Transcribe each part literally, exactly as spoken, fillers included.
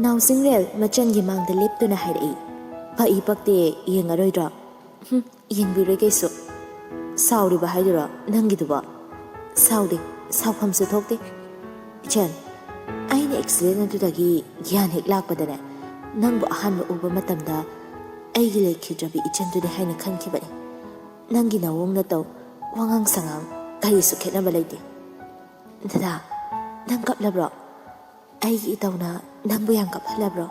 ꯅꯥꯎꯖꯤꯡꯔꯦꯜ ꯃꯆꯟꯒꯤ ꯃꯥꯡꯗ ꯂꯦꯞꯇꯨꯅ ꯍꯥꯏꯔꯛꯏ꯫ "ꯄꯛꯏ ꯄꯛꯇꯦ, ꯌꯦꯡꯉꯔꯣꯏꯗ꯭ꯔꯣ?" "ꯍꯨꯝ, ꯌꯦꯡꯕꯤꯔꯣꯏ ꯀꯩꯁꯨ꯫" "ꯁꯥꯎꯔꯤꯕ ꯍꯥꯏꯗꯨꯔꯣ ꯅꯪꯒꯤꯗꯨꯕꯣ?" "ꯁꯥꯎꯗꯦ, ꯁꯥꯎꯐꯝꯁꯨ ꯊꯣꯛꯇꯦ ꯏꯆꯟ꯫ ꯑꯩꯅ ꯑꯦꯛꯁꯤꯗꯦꯟ ꯑꯗꯨꯗꯒꯤ ꯒ꯭ꯌꯥꯟ ꯍꯦꯛ ꯂꯥꯛꯄꯗꯅꯦ, ꯅꯪꯕꯨ ꯑꯍꯥꯟꯕ ꯎꯕ ꯃꯇꯝꯗ ꯑꯩꯒꯤ ꯂꯩꯈꯤꯗ꯭ꯔꯕꯤ ꯏꯆꯟꯗꯨꯅꯤ ꯍꯥꯏꯅ ꯈꯟꯈꯤꯕꯅꯤ꯫ ꯅꯪꯒꯤ ꯅꯑꯣꯡ ꯅꯇꯧ, ꯋꯥꯉꯥꯡ ꯁꯉꯥꯡ ꯀꯔꯤꯁꯨ ꯈꯦꯠꯅꯕ ꯂꯩꯇꯦ꯫" "ꯗꯗꯥ, ꯅꯪ ꯀꯞꯂꯕ꯭ꯔꯣ?" "ꯑꯩꯒꯤ ꯏꯇꯧꯅ ꯅꯪꯕꯨ ꯌꯥꯝ ꯀꯞꯍꯜꯂꯕ꯭ꯔꯣ?"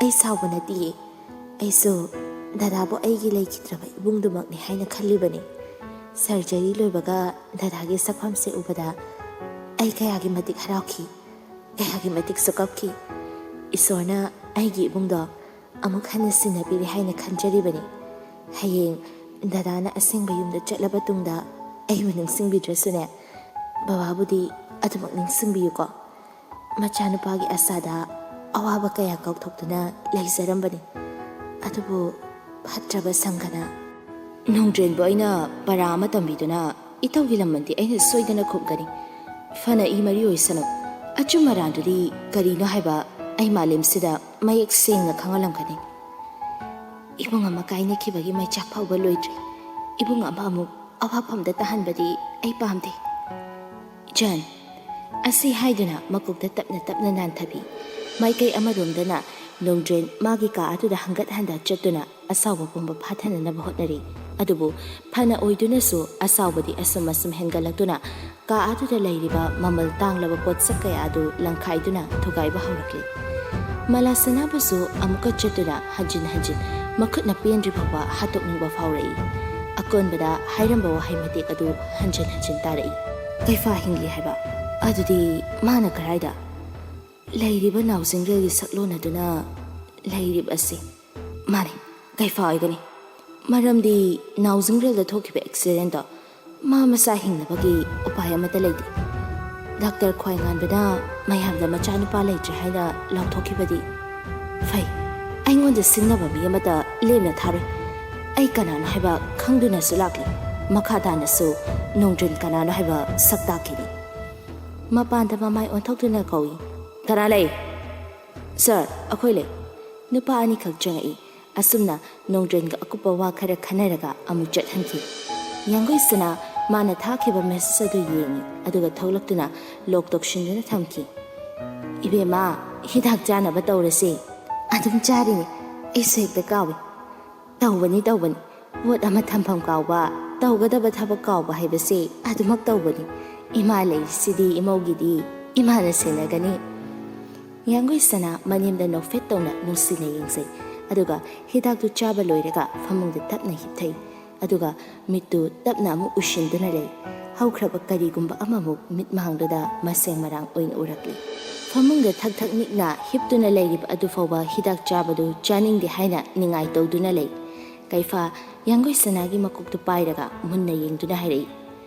"ꯑꯩ ꯁꯥꯎꯕ ꯅꯠꯇꯤꯌꯦ꯫ ꯑꯩꯁꯨ ꯗꯗꯥꯕꯨ ꯑꯩꯒꯤ ꯂꯩꯈꯤꯗ꯭ꯔꯕ ꯏꯕꯨꯡꯗꯨꯃꯛꯅꯤ ꯍꯥꯏꯅ ꯈꯜꯂꯤꯕꯅꯤ꯫ ꯁꯔꯖꯔꯤ ꯂꯣꯏꯕꯒ ꯗꯗꯥꯒꯤ ꯁꯛꯐꯝꯁꯦ ꯎꯕꯗ ꯑꯩ ꯀꯌꯥꯒꯤ ꯃꯇꯤꯛ ꯍꯔꯥꯎꯈꯤ, ꯀꯌꯥꯒꯤ ꯃꯇꯤꯛꯁꯨ ꯀꯞꯈꯤ꯫ ꯏꯁꯣꯔꯅ ꯑꯩꯒꯤ ꯏꯕꯨꯡꯗꯣ ꯑꯃꯨꯛ ꯍꯟꯅ ꯁꯤꯟꯅꯕꯤꯔꯦ ꯍꯥꯏꯅ ꯈꯟꯖꯔꯤꯕꯅꯤ꯫ ꯍꯌꯦꯡ ꯗꯗꯥꯅ ꯑꯁꯦꯡꯕ ꯌꯨꯝꯗ ꯆꯠꯂꯕ ꯇꯨꯡꯗ ꯑꯩꯕꯨ ꯅꯤꯡꯁꯤꯡꯕꯤꯗ꯭ꯔꯁꯨꯅꯦ, ꯕꯕꯥꯕꯨꯗꯤ ꯑꯗꯨꯃꯛ ꯅꯤꯡꯁꯤꯡꯕꯤꯌꯨꯀꯣ꯫" ꯃꯆꯥꯅꯨꯄꯥꯒꯤ ꯑꯁꯥꯗ ꯑꯋꯥꯕ ꯀꯌꯥ ꯀꯥꯎꯊꯣꯛꯇꯨꯅ ꯂꯩꯖꯔꯝꯕꯅꯤ꯫ ꯑꯗꯨꯕꯨ ꯐꯠꯇ꯭ꯔꯕ ꯁꯪꯒꯅ ꯅꯣꯡꯗ꯭ꯔꯦꯟꯕꯨ ꯑꯩꯅ ꯄꯔꯥ ꯑꯃ ꯇꯝꯕꯤꯗꯨꯅ ꯏꯇꯧꯒꯤ ꯂꯃꯟꯗꯤ ꯑꯩꯅ ꯁꯣꯏꯗꯅ ꯈꯨꯝꯒꯅꯤ꯫ ꯐꯅ ꯏ ꯃꯔꯤ ꯑꯣꯏꯁꯅꯨ, ꯑꯆꯨꯝ ꯑꯔꯥꯟꯗꯨꯗꯤ ꯀꯔꯤꯅꯣ ꯍꯥꯏꯕ ꯑꯩ ꯃꯥꯂꯦꯝꯁꯤꯗ ꯃꯌꯦꯛ ꯁꯦꯡꯅ ꯈꯪꯍꯜꯂꯝꯒꯅꯤ꯫ ꯏꯕꯨꯡ ꯑꯃ ꯀꯥꯏꯅꯈꯤꯕꯒꯤ ꯃꯩꯆꯥꯛ ꯐꯥꯎꯕ ꯂꯣꯏꯗ꯭ꯔꯤ꯫ ꯏꯕꯨꯡ ꯑꯃ ꯑꯃꯨꯛ ꯑꯋꯥꯐꯝꯗ ꯇꯥꯍꯟꯕꯗꯤ ꯑꯩ ꯄꯥꯝꯗꯦ꯫ ꯏꯆꯟ, ꯑꯁꯤ ꯍꯥꯏꯗꯨꯅ ꯃꯀꯣꯛꯇ ꯇꯞꯅ ꯇꯞꯅ ꯅꯥꯟꯊꯕꯤ꯫ ꯃꯥꯏꯀꯩ ꯑꯃꯔꯣꯝꯗꯅ ꯅꯣꯡꯗ꯭ꯔꯦꯟ ꯃꯥꯒꯤ ꯀꯥ ꯑꯗꯨꯗ ꯍꯪꯒꯠ ꯍꯟꯗ ꯆꯠꯇꯨꯅ ꯑꯁꯥꯎꯕ ꯄꯨꯝꯕ ꯐꯥꯊꯅꯅꯕ ꯍꯣꯠꯅꯔꯤ꯫ ꯑꯗꯨꯕꯨ ꯐꯅ ꯑꯣꯏꯗꯨꯅꯁꯨ ꯑꯁꯥꯎꯕꯗꯤ ꯑꯁꯨꯝ ꯑꯁꯨꯝ ꯍꯦꯟꯒꯠꯂꯛꯇꯨꯅ ꯀꯥ ꯑꯗꯨꯗ ꯂꯩꯔꯤꯕ ꯃꯃꯜ ꯇꯥꯡꯂꯕ ꯄꯣꯠꯁꯛ ꯀꯌꯥ ꯑꯗꯨ ꯂꯪꯈꯥꯏꯗꯨꯅ ꯊꯨꯒꯥꯏꯕ ꯍꯧꯔꯛꯂꯤ꯫ ꯃꯂꯥꯁꯅꯥꯕꯨꯁꯨ ꯑꯃꯨꯛꯀ ꯆꯠꯇꯨꯅ ꯍꯟꯖꯤꯟ ꯍꯟꯖꯤꯟ ꯃꯈꯨꯠꯅ ꯄꯦꯟꯗ꯭ꯔꯤ ꯐꯥꯎꯕ ꯍꯥꯠꯇꯣꯛꯅꯤꯡꯕ ꯐꯥꯎꯔꯛꯏ꯫ ꯑꯀꯣꯟꯕꯗ ꯍꯥꯏꯔꯝꯕ ꯋꯥꯍꯩ ꯃꯇꯦꯛ ꯑꯗꯨ ꯍꯟꯖꯤꯟ ꯍꯟꯖꯤꯟ ꯇꯥꯔꯛꯏ꯫ "ꯀꯩꯐꯥ ꯍꯤꯡꯂꯤ ꯍꯥꯏꯕ? ꯑꯗꯨꯗꯤ ꯃꯥꯅ ꯀꯔꯥꯏꯗ?" "ꯂꯩꯔꯤꯕ ꯅꯥꯎꯖꯤꯡꯔꯦꯜꯒꯤ ꯁꯛꯂꯣꯟ ꯑꯗꯨꯅ ꯂꯩꯔꯤꯕ ꯑꯁꯤ ꯃꯥꯅꯤ, ꯀꯩꯐꯥ ꯑꯣꯏꯒꯅꯤ꯫ ꯃꯔꯝꯗꯤ ꯅꯥꯎꯖꯤꯡꯔꯦꯜꯗ ꯊꯣꯛꯈꯤꯕ ꯑꯦꯛꯁꯤꯗꯦꯟꯗꯣ ꯃꯥ ꯃꯁꯥ ꯍꯤꯡꯅꯕꯒꯤ ꯎꯄꯥꯏ ꯑꯃꯠꯇ ꯂꯩꯇꯦ꯫ ꯗꯥꯛꯇꯔ ꯈ꯭ꯋꯥꯏꯉꯥꯟꯕꯅ ꯃꯌꯥꯝꯗ ꯃꯆꯥꯅꯨꯄꯥ ꯂꯩꯇ꯭ꯔꯦ ꯍꯥꯏꯅ ꯂꯥꯎꯊꯣꯛꯈꯤꯕꯗꯤ ꯐꯩ꯫ ꯑꯩꯉꯣꯟꯗ ꯁꯤꯡꯅꯕ ꯃꯤ ꯑꯃꯠꯇ ꯂꯦꯝꯅ ꯊꯥꯔꯣꯏ꯫ ꯑꯩ ꯀꯅꯥꯅꯣ ꯍꯥꯏꯕ ꯈꯪꯗꯨꯅꯁꯨ ꯂꯥꯛꯂꯤ꯫ ꯃꯈꯥ ꯇꯥꯅꯁꯨ ꯅꯣꯡꯗ꯭ꯔꯦꯟ ꯀꯅꯥꯅꯣ ꯍꯥꯏꯕ ꯁꯛ ꯇꯥꯛꯈꯤꯅꯤ꯫" ꯃꯄꯥꯟꯗ ꯃꯃꯥꯏ ꯑꯣꯟꯊꯣꯛꯇꯨꯅ ꯀꯧꯏ꯫ "ꯀꯅꯥ ꯂꯩ?" "ꯁꯥꯔ, ꯑꯩꯈꯣꯏ ꯂꯩ꯫" ꯅꯨꯄꯥ ꯑꯅꯤꯈꯛ ꯆꯪꯉꯛꯏ꯫ ꯑꯁꯨꯝꯅ ꯅꯣꯡꯗ꯭ꯔꯦꯟꯒ ꯑꯀꯨꯞꯄ ꯋꯥ ꯈꯔ ꯈꯟꯅꯔꯒ ꯑꯃꯨꯛ ꯆꯠꯍꯟꯈꯤ꯫ ꯌꯥꯡꯒꯣꯏꯁꯅꯥ ꯃꯥꯅ ꯊꯥꯈꯤꯕ ꯃꯦꯁꯦꯖ ꯑꯗꯨ ꯌꯦꯡꯉꯤ, ꯑꯗꯨꯒ ꯊꯣꯛꯂꯛꯇꯨꯅ ꯂꯣꯛ ꯇꯧꯁꯤꯟꯗꯨꯅ ꯊꯝꯈꯤ꯫ "ꯏꯕꯦꯝꯃ, ꯍꯤꯗꯥꯛ ꯆꯥꯅꯕ ꯇꯧꯔꯁꯦ꯫" "ꯑꯗꯨꯝ ꯆꯥꯔꯤꯅꯤ, ꯑꯩꯁꯨ ꯍꯦꯛꯇ ꯀꯥꯎꯏ꯫" "ꯇꯧꯕꯅꯤ, ꯇꯧꯕꯅꯤ꯫ ꯄꯣꯠ ꯑꯃ ꯊꯝꯐꯝ ꯀꯥꯎꯕ, ꯇꯧꯒꯗꯕ ꯊꯕꯛ ꯀꯥꯎꯕ ꯍꯥꯏꯕꯁꯦ ꯑꯗꯨꯃꯛ ꯇꯧꯕꯅꯤ꯫ ꯏꯃꯥ ꯂꯩꯔꯤꯁꯤꯗꯤ ꯏꯃꯧꯒꯤꯗꯤ ꯏꯃꯥꯅ ꯁꯦꯟꯅꯒꯅꯤ꯫" ꯌꯥꯡꯒꯣꯏꯁꯅꯥ ꯃꯅꯦꯝꯗ ꯅꯣꯛꯐꯦꯠ ꯇꯧꯅ ꯅꯨꯡꯁꯤꯅ ꯌꯦꯡꯖꯩ, ꯑꯗꯨꯒ ꯍꯤꯗꯥꯛꯇꯨ ꯆꯥꯕ ꯂꯣꯏꯔꯒ ꯐꯃꯨꯡꯗ ꯇꯞꯅ ꯍꯤꯞꯊꯩ, ꯑꯗꯨꯒ ꯃꯤꯠꯇꯨ ꯇꯞꯅ ꯑꯃꯨꯛ ꯎꯏꯁꯤꯟꯗꯨꯅ ꯂꯩ꯫ ꯍꯧꯈ꯭ꯔꯕ ꯀꯔꯤꯒꯨꯝꯕ ꯑꯃꯃꯨꯛ ꯃꯤꯠ ꯃꯥꯡꯗꯨꯗ ꯃꯁꯦꯡ ꯃꯔꯥꯡ ꯑꯣꯏꯅ ꯎꯔꯛꯂꯤ꯫ ꯐꯃꯨꯡꯗ ꯊꯛ ꯊꯛ ꯅꯤꯛꯅ ꯍꯤꯞꯇꯨꯅ ꯂꯩꯔꯤꯕ ꯑꯗꯨ ꯐꯥꯎꯕ ꯍꯤꯗꯥꯛ ꯆꯥꯕꯗꯨ ꯆꯥꯅꯤꯡꯗꯦ ꯍꯥꯏꯅ ꯅꯤꯡꯉꯥꯏ ꯇꯧꯗꯨꯅ ꯂꯩ꯫ ꯀꯩꯐꯥ ꯌꯥꯡꯒꯣꯏꯁꯅꯥꯒꯤ ꯃꯀꯣꯛꯇꯨ ꯄꯥꯏꯔꯒ ꯃꯨꯟꯅ ꯌꯦꯡꯗꯨꯅ ꯍꯥꯏꯔꯛꯏ,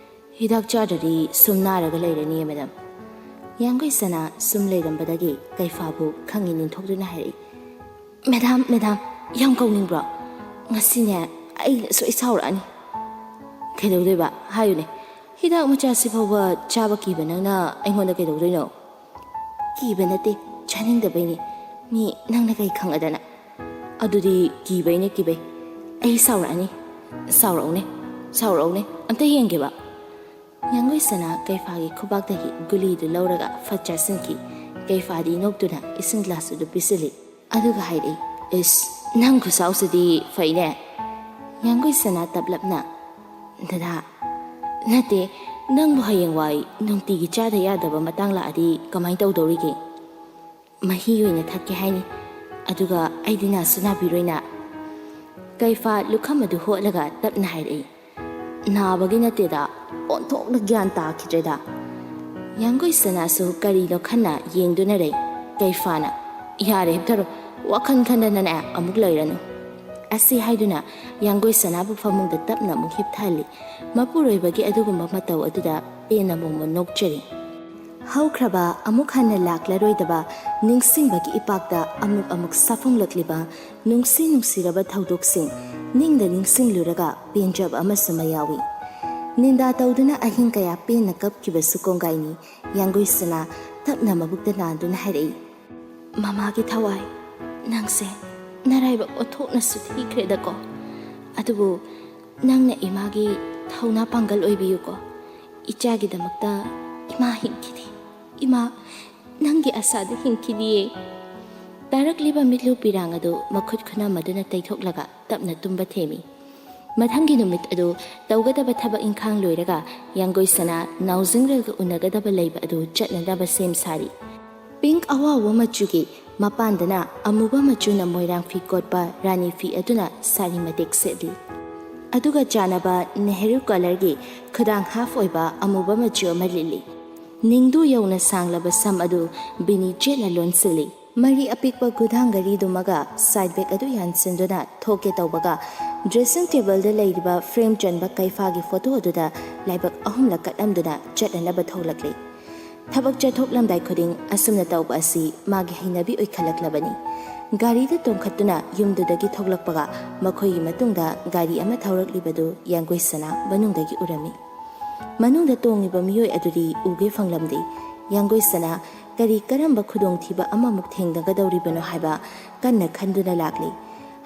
"ꯍꯤꯗꯥꯛ ꯆꯥꯗ꯭ꯔꯗꯤ ꯁꯨꯝ ꯅꯥꯔꯒ ꯂꯩꯔꯅꯤꯌꯦ, ꯃꯦꯗꯥꯝ꯫" ꯌꯥꯡꯒꯣꯏꯁꯅꯥ ꯁꯨꯝ ꯂꯩꯔꯝꯕꯗꯒꯤ ꯀꯩꯐꯥꯕꯨ ꯈꯪꯉꯤ ꯅꯤꯡꯊꯣꯛꯇꯨꯅ ꯍꯥꯏꯔꯛꯏ, "ꯃꯦꯗꯥꯝ, ꯃꯦꯗꯥꯝ, ꯌꯥꯝ ꯀꯧꯅꯤꯡꯕ꯭ꯔꯣ? ꯉꯁꯤꯅꯦ ꯑꯩꯅ ꯁꯣꯏ ꯁꯥꯎꯔꯛꯑꯅꯤ꯫" "ꯀꯩꯗꯧꯗꯣꯏꯕ? ꯍꯥꯏꯌꯨꯅꯦ꯫ ꯍꯤꯗꯥꯛ ꯃꯆꯥꯁꯤ ꯐꯥꯎꯕ ꯆꯥꯕ ꯀꯤꯕ ꯅꯪꯅ ꯑꯩꯉꯣꯟꯗ ꯀꯩꯗꯧꯗꯣꯏꯅꯣ?" "ꯀꯤꯕ ꯅꯠꯇꯦ, ꯆꯥꯅꯤꯡꯗꯕꯩꯅꯦ꯫ ꯃꯤ ꯅꯪꯅ ꯀꯩ ꯈꯪꯉꯗꯅ?" "ꯑꯗꯨꯗꯤ ꯀꯤꯕꯩꯅꯦ, ꯀꯤꯕꯩ꯫ ꯑꯩ ꯁꯥꯎꯔꯛꯑꯅꯤ꯫" "ꯁꯥꯎꯔꯛꯎꯅꯦ, ꯁꯥꯎꯔꯛꯎꯅꯦ, ꯑꯝꯇ ꯌꯦꯡꯒꯦꯕ꯫" ꯌꯥꯡꯒꯣꯏꯁꯅꯥ ꯀꯩꯐꯥꯒꯤ ꯈꯨꯕꯥꯛꯇꯒꯤ ꯒꯨꯂꯤꯗꯨ ꯂꯧꯔꯒ ꯐꯠ ꯆꯥꯁꯤꯟꯈꯤ꯫ ꯀꯩꯐꯥꯗꯤ ꯅꯣꯛꯇꯨꯅ ꯏꯁꯤꯡ ꯒ꯭ꯂꯥꯁ ꯑꯗꯨ ꯄꯤꯁꯤꯜꯂꯤ꯫ ꯑꯗꯨꯒ ꯍꯥꯏꯔꯛꯏ, "ꯏꯁ, ꯅꯪ ꯈꯨꯁꯥꯎꯁꯤꯗꯤ ꯐꯩꯅꯦ꯫" ꯌꯥꯡꯒꯣꯏꯁꯅꯥ ꯇꯞꯂꯞꯅ, "ꯗꯗꯥ, ꯅꯠꯇꯦ, ꯅꯪꯕꯨ ꯍꯌꯦꯡꯋꯥꯏ ꯅꯨꯡꯇꯤꯒꯤ ꯆꯥꯗ ꯌꯥꯗꯕ ꯃꯇꯥꯡ ꯂꯥꯛꯑꯗꯤ ꯀꯃꯥꯏꯅ ꯇꯧꯗꯧꯔꯤꯒꯦ?" "ꯃꯍꯤ ꯑꯣꯏꯅ ꯊꯛꯀꯦ ꯍꯥꯏꯅꯤ꯫ ꯑꯗꯨꯒ ꯑꯩꯗꯤ ꯅꯥꯁꯨ ꯅꯥꯕꯤꯔꯣꯏꯅ꯫" ꯀꯩꯐꯥ ꯂꯨꯈꯝ ꯑꯗꯨ ꯍꯣꯠꯂꯒ ꯇꯞꯅ ꯍꯥꯏꯔꯛꯏ, "ꯅꯥꯕꯒꯤ ꯅꯠꯇꯦꯗ, ꯑꯣꯟꯊꯣꯛꯅ ꯒ꯭ꯌꯥꯟ ꯇꯥꯈꯤꯗ꯭ꯔꯦꯗ꯫" ꯌꯥꯡꯒꯣꯏꯁꯅꯥꯁꯨ ꯀꯔꯤꯅꯣ ꯈꯟꯅ ꯌꯦꯡꯗꯨꯅ ꯂꯩ꯫ ꯀꯩꯐꯥꯅ, "ꯌꯥꯔꯦ, ꯍꯤꯞꯊꯔꯣ꯫ ꯋꯥꯈꯜ ꯈꯟꯗꯅꯅꯦ ꯑꯃꯨꯛ ꯂꯩꯔꯅꯨ꯫" ꯑꯁꯤ ꯍꯥꯏꯗꯨꯅ ꯌꯥꯡꯒꯣꯏꯁꯅꯥꯕꯨ ꯐꯃꯨꯡꯗ ꯇꯞꯅ ꯑꯃꯨꯛ ꯍꯤꯞꯊꯍꯜꯂꯤ꯫ ꯃꯄꯨꯔꯣꯏꯕꯒꯤ ꯑꯗꯨꯒꯨꯝꯕ ꯃꯇꯧ ꯑꯗꯨꯗ ꯄꯦꯟꯅ ꯃꯣꯃꯣꯟ ꯅꯣꯛꯆꯔꯤ꯫ ꯍꯧꯈ꯭ꯔꯕ ꯑꯃꯨꯛ ꯍꯟꯅ ꯂꯥꯛꯂꯔꯣꯏꯗꯕ ꯅꯤꯡꯁꯤꯡꯕꯒꯤ ꯏꯄꯥꯛꯇ ꯑꯃꯨꯛ ꯑꯃꯨꯛ ꯁꯥꯐꯣꯡꯂꯛꯂꯤꯕ ꯅꯨꯡꯁꯤ ꯅꯨꯡꯁꯤꯔꯕ ꯊꯧꯗꯣꯛꯁꯤꯡ ꯅꯤꯡꯗ ꯅꯤꯡꯁꯤꯡꯂꯨꯔꯒ ꯄꯦꯟꯖꯕ ꯑꯃꯁꯨ ꯃꯌꯥꯎꯏ꯫ ꯅꯤꯟꯗꯥ ꯇꯧꯗꯨꯅ ꯑꯍꯤꯡ ꯀꯌꯥ ꯄꯦꯟꯅ ꯀꯞꯈꯤꯕꯁꯨ ꯀꯣꯡꯒꯥꯏꯅꯤ꯫ ꯌꯥꯡꯒꯣꯏꯁꯅꯥ ꯇꯞꯅ ꯃꯕꯨꯛꯇ ꯅꯥꯟꯗꯨꯅ ꯍꯥꯏꯔꯛꯏ, ꯃꯃꯥꯒꯤ ꯊꯋꯥꯏ, ꯅꯪꯁꯦ ꯅꯔꯥꯏꯕꯛ ꯑꯣꯟꯊꯣꯛꯅꯁꯨ ꯊꯤꯈ꯭ꯔꯦꯗꯀꯣ꯫ ꯑꯗꯨꯕꯨ ꯅꯪꯅ ꯏꯃꯥꯒꯤ ꯊꯧꯅꯥ ꯄꯥꯡꯒꯜ ꯑꯣꯏꯕꯤꯌꯨꯀꯣ꯫ ꯏꯆꯥꯒꯤꯗꯃꯛꯇ ꯏꯃꯥ ꯍꯤꯡꯈꯤꯗꯤ꯫ ꯏꯃꯥ, ꯅꯪꯒꯤ ꯑꯁꯥꯗ ꯍꯤꯡꯈꯤꯗꯤꯌꯦ꯫ ꯇꯥꯔꯛꯂꯤꯕ ꯃꯤꯠꯂꯨ ꯄꯤꯔꯥꯡ ꯑꯗꯨ ꯃꯈꯨꯠ ꯈꯨꯅꯝ ꯑꯗꯨꯅ ꯇꯩꯊꯣꯛꯂꯒ ꯇꯞꯅ ꯇꯨꯝꯕ ꯊꯦꯝꯃꯤ꯫ ꯃꯊꯪꯒꯤ ꯅꯨꯃꯤꯠ ꯑꯗꯨ ꯇꯧꯒꯗꯕ ꯊꯕꯛ ꯏꯪꯈꯥꯡ ꯂꯣꯏꯔꯒ ꯌꯥꯡꯒꯣꯏ ꯁꯅꯥ ꯅꯥꯎꯖꯤꯡꯔꯦꯜꯒ ꯎꯅꯒꯗꯕ ꯂꯩꯕ ꯑꯗꯨ ꯆꯠꯅꯅꯕ ꯁꯦꯝ ꯁꯥꯔꯤ꯫ ꯄꯤꯡꯛ ꯑꯋꯥꯎꯕ ꯃꯆꯨꯒꯤ ꯃꯄꯥꯟꯗꯅ ꯑꯃꯨꯕ ꯃꯆꯨꯅ ꯃꯣꯏꯔꯥꯡ ꯐꯤ ꯀꯣꯠꯄ ꯔꯥꯅꯤ ꯐꯤ ꯑꯗꯨꯅ ꯁꯥꯔꯤ ꯃꯇꯦꯛ ꯁꯦꯠꯂꯤ꯫ ꯑꯗꯨꯒ ꯆꯥꯟꯅꯕ ꯅꯦꯍꯔꯨ ꯀꯂꯔꯒꯤ ꯈꯨꯗꯥꯡ ꯍꯥꯐ ꯑꯣꯏꯕ ꯑꯃꯨꯕ ꯃꯆꯨ ꯑꯃ ꯂꯤꯠꯂꯤ꯫ ꯅꯤꯡꯗꯨ ꯌꯧꯅ ꯁꯥꯡꯂꯕ ꯁꯝ ꯑꯗꯨ ꯕꯤꯅꯤ ꯆꯦꯠꯅ ꯂꯣꯟꯁꯤꯜꯂꯤ꯫ ꯃꯔꯤ ꯑꯄꯤꯛꯄ ꯈꯨꯗꯥꯡ ꯘꯔꯤꯗꯨꯃꯒ ꯁꯥꯏꯠ ꯕꯦꯛ ꯑꯗꯨ ꯌꯥꯟꯁꯤꯟꯗꯨꯅ ꯊꯣꯛꯀꯦ ꯇꯧꯕꯒ ꯗ꯭ꯔꯦꯁꯤꯡ ꯇꯦꯕꯜꯗ ꯂꯩꯔꯤꯕ ꯐ꯭ꯔꯦꯝ ꯆꯟꯕ ꯀꯩꯐꯥꯒꯤ ꯐꯣꯇꯣ ꯑꯗꯨꯗ ꯂꯥꯏꯕꯛ ꯑꯍꯨꯝꯂꯛ ꯀꯠꯂꯝꯗꯨꯅ ꯆꯠꯅꯅꯕ ꯊꯣꯛꯂꯛꯂꯤ꯫ ꯊꯕꯛ ꯆꯠꯊꯣꯛꯂꯝꯗꯥꯏ ꯈꯨꯗꯤꯡ ꯑꯁꯨꯝꯅ ꯇꯧꯕ ꯑꯁꯤ ꯃꯥꯒꯤ ꯍꯩꯅꯕꯤ ꯑꯣꯏꯈꯠꯂꯛꯂꯕꯅꯤ꯫ ꯒꯥꯔꯤꯗ ꯇꯣꯡꯈꯠꯇꯨꯅ ꯌꯨꯝꯗꯨꯗꯒꯤ ꯊꯣꯛꯂꯛꯄꯒ ꯃꯈꯣꯏꯒꯤ ꯃꯇꯨꯡꯗ ꯒꯥꯔꯤ ꯑꯃ ꯊꯧꯔꯛꯂꯤꯕꯗꯨ ꯌꯥꯡꯒꯣꯏ ꯁꯅꯥ ꯃꯅꯨꯡꯗꯒꯤ ꯎꯔꯝꯃꯤ꯫ ꯃꯅꯨꯡꯗ ꯇꯣꯡꯂꯤꯕ ꯃꯤꯑꯣꯏ ꯑꯗꯨꯗꯤ ꯎꯒꯦ ꯐꯪꯂꯝꯗꯦ꯫ ꯌꯥꯡꯒꯣꯏ ꯁꯅꯥ ꯀꯔꯤ ꯀꯔꯝꯕ ꯈꯨꯗꯣꯡꯊꯤꯕ ꯑꯃꯃꯨꯛ ꯊꯦꯡꯅꯒꯗꯧꯔꯤꯕꯅꯣ ꯍꯥꯏꯕ ꯀꯟꯅ ꯈꯟꯗꯨꯅ ꯂꯥꯛꯂꯤ꯫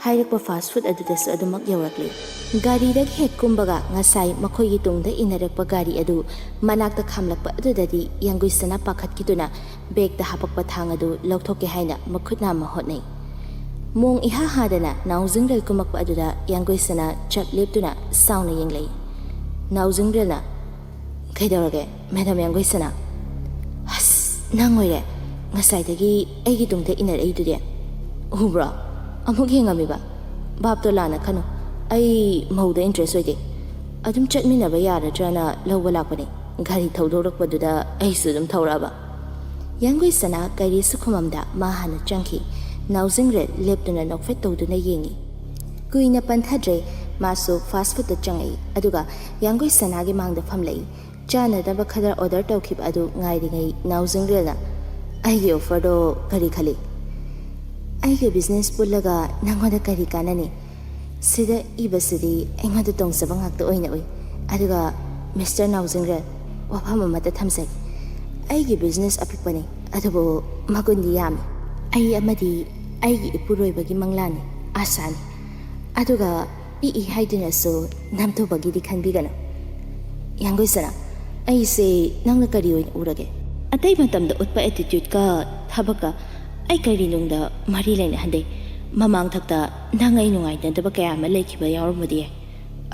ꯍꯥꯏꯔꯛꯄ ꯐꯥꯁ ꯐꯨꯗ ꯑꯗꯨꯗꯁꯨ ꯑꯗꯨꯃꯛ ꯌꯧꯔꯛꯂꯤ꯫ ꯒꯥꯔꯤꯗꯒꯤ ꯍꯦꯛ ꯀꯨꯝꯕꯒ ꯉꯁꯥꯏ ꯃꯈꯣꯏꯒꯤ ꯇꯨꯡꯗ ꯏꯟꯅꯔꯛꯄ ꯒꯥꯔꯤ ꯑꯗꯨ ꯃꯅꯥꯛꯇ ꯈꯥꯝꯂꯛꯄ ꯑꯗꯨꯗꯗꯤ ꯌꯥꯡꯒꯣꯏ ꯁꯅꯥ ꯄꯥꯈꯠꯈꯤꯗꯨꯅ ꯕꯦꯒꯇ ꯍꯥꯞꯄꯛꯄ ꯊꯥꯡ ꯑꯗꯨ ꯂꯧꯊꯣꯛꯀꯦ ꯍꯥꯏꯅ ꯃꯈꯨꯠ ꯅꯥꯝꯃ ꯍꯣꯠꯅꯩ꯫ ꯃꯣꯡ ꯏꯍꯥ ꯍꯥꯗꯅ ꯅꯥꯎꯖꯤꯡꯔꯦꯜ ꯀꯨꯝꯃꯛꯄ ꯑꯗꯨꯗ ꯌꯥꯡꯒꯣꯏ ꯁꯅꯥ ꯆꯞ ꯂꯦꯞꯇꯨꯅ ꯁꯥꯎꯅ ꯌꯦꯡꯂꯛꯏ꯫ ꯅꯥꯎꯖꯤꯡꯔꯦꯜꯅ, "ꯀꯩꯗꯧꯔꯒꯦ, ꯃꯦꯗꯥꯝ ꯌꯥꯡꯒꯣꯏ ꯁꯅꯥ?" "ꯑꯁ, ꯅꯪ ꯑꯣꯏꯔꯦ꯫ ꯉꯁꯥꯏꯗꯒꯤ ꯑꯩꯒꯤ ꯇꯨꯡꯗ ꯏꯟꯅꯔꯛꯏꯗꯨꯗꯤ꯫ ꯎꯕ꯭ꯔꯣ? ꯑꯃꯨꯛ ꯌꯦꯡꯉꯝꯃꯤꯕ? ꯚꯥꯞꯇꯣ ꯂꯥꯟꯅ ꯈꯟꯅꯨ꯫ ꯑꯩ ꯃꯧꯗ ꯏꯟꯇꯔꯦꯁ ꯑꯣꯏꯗꯦ꯫ ꯑꯗꯨꯝ ꯆꯠꯃꯤꯟꯅꯕ ꯌꯥꯔꯗ꯭ꯔꯅ ꯂꯧꯕ ꯂꯥꯛꯄꯅꯦ꯫ ꯒꯥꯔꯤ ꯊꯧꯗꯣꯔꯛꯄꯗꯨꯗ ꯑꯩꯁꯨ ꯑꯗꯨꯝ ꯊꯧꯔꯛꯑꯕ꯫" ꯌꯥꯡꯒꯣꯏ ꯁꯅꯥ ꯀꯔꯤꯁꯨ ꯈꯨꯝꯃꯝꯗ ꯃꯥ ꯍꯥꯟꯅ ꯆꯪꯈꯤ꯫ ꯅꯥꯎꯖꯤꯡꯔꯦꯜ ꯂꯦꯞꯇꯨꯅ ꯅꯣꯛꯐꯦꯠ ꯇꯧꯗꯨꯅ ꯌꯦꯡꯉꯤ꯫ ꯀꯨꯏꯅ ꯄꯟꯊꯗ꯭ꯔꯦ, ꯃꯥꯁꯨ ꯐꯥꯁ ꯐꯨꯗꯇ ꯆꯪꯉꯛꯏ, ꯑꯗꯨꯒ ꯌꯥꯡꯒꯣꯏ ꯁꯅꯥꯒꯤ ꯃꯥꯡꯗ ꯐꯝꯂꯛꯏ꯫ ꯆꯥꯅꯅꯕ ꯈꯔ ꯑꯣꯔꯗꯔ ꯇꯧꯈꯤꯕ ꯑꯗꯨ ꯉꯥꯏꯔꯤꯉꯩ ꯅꯥꯎꯖꯤꯡꯔꯦꯜꯅ, "ꯑꯩꯒꯤ ꯑꯣꯐꯔꯗꯣ ꯀꯔꯤ ꯈꯜꯂꯤ? ꯑꯩꯒꯤ ꯕꯤꯖꯤꯅꯦꯁ ꯄꯨꯜꯂꯒ ꯅꯪꯉꯣꯟꯗ ꯀꯔꯤ ꯀꯥꯟꯅꯅꯤ? ꯁꯤꯗ ꯏꯕꯁꯤꯗꯤ ꯑꯩꯉꯣꯟꯗ ꯇꯣꯡꯖꯕ ꯉꯥꯛꯇ ꯑꯣꯏꯅ ꯎꯏ꯫ ꯑꯗꯨꯒ ꯃꯤꯁꯇꯔ ꯅꯥꯎꯖꯤꯡꯔꯦꯜ, ꯋꯥꯐꯝ ꯑꯃꯠꯇ ꯊꯝꯖꯒꯦ꯫ ꯑꯩꯒꯤ ꯕꯤꯖꯤꯅꯦꯁ ꯑꯄꯤꯛꯄꯅꯤ, ꯑꯗꯨꯕꯨ ꯃꯒꯨꯟꯗꯤ ꯌꯥꯝꯃꯤ꯫ ꯑꯩ ꯑꯃꯗꯤ ꯑꯩꯒꯤ ꯏꯄꯨꯔꯣꯏꯕꯒꯤ ꯃꯪꯂꯥꯟꯅꯤ, ꯑꯥꯁꯥꯅꯤ꯫ ꯑꯗꯨꯒ ꯄꯤꯛꯏ ꯍꯥꯏꯗꯨꯅꯁꯨ ꯅꯝꯊꯨꯕꯒꯤꯗꯤ ꯈꯟꯕꯤꯒꯅꯨ꯫ ꯌꯥꯡꯒꯣꯏ ꯁꯅꯥ, ꯑꯩꯁꯦ ꯅꯪꯅ ꯀꯔꯤ ꯑꯣꯏꯅ ꯎꯔꯒꯦ? ꯑꯇꯩ ꯃꯇꯝꯗ ꯎꯠꯄ attitudeꯀ ꯊꯕꯛꯀ ꯑꯩ ꯀꯔꯤꯅꯨꯡꯗ ꯃꯔꯤ ꯂꯩꯅꯍꯟꯗꯦ꯫ ꯃꯃꯥꯡꯊꯛꯇ ꯅꯪ ꯑꯩ ꯅꯨꯡꯉꯥꯏꯅꯗꯕ ꯀꯌꯥ ꯑꯃ ꯂꯩꯈꯤꯕ ꯌꯥꯎꯔꯝꯕꯗꯤ ꯌꯥꯏ꯫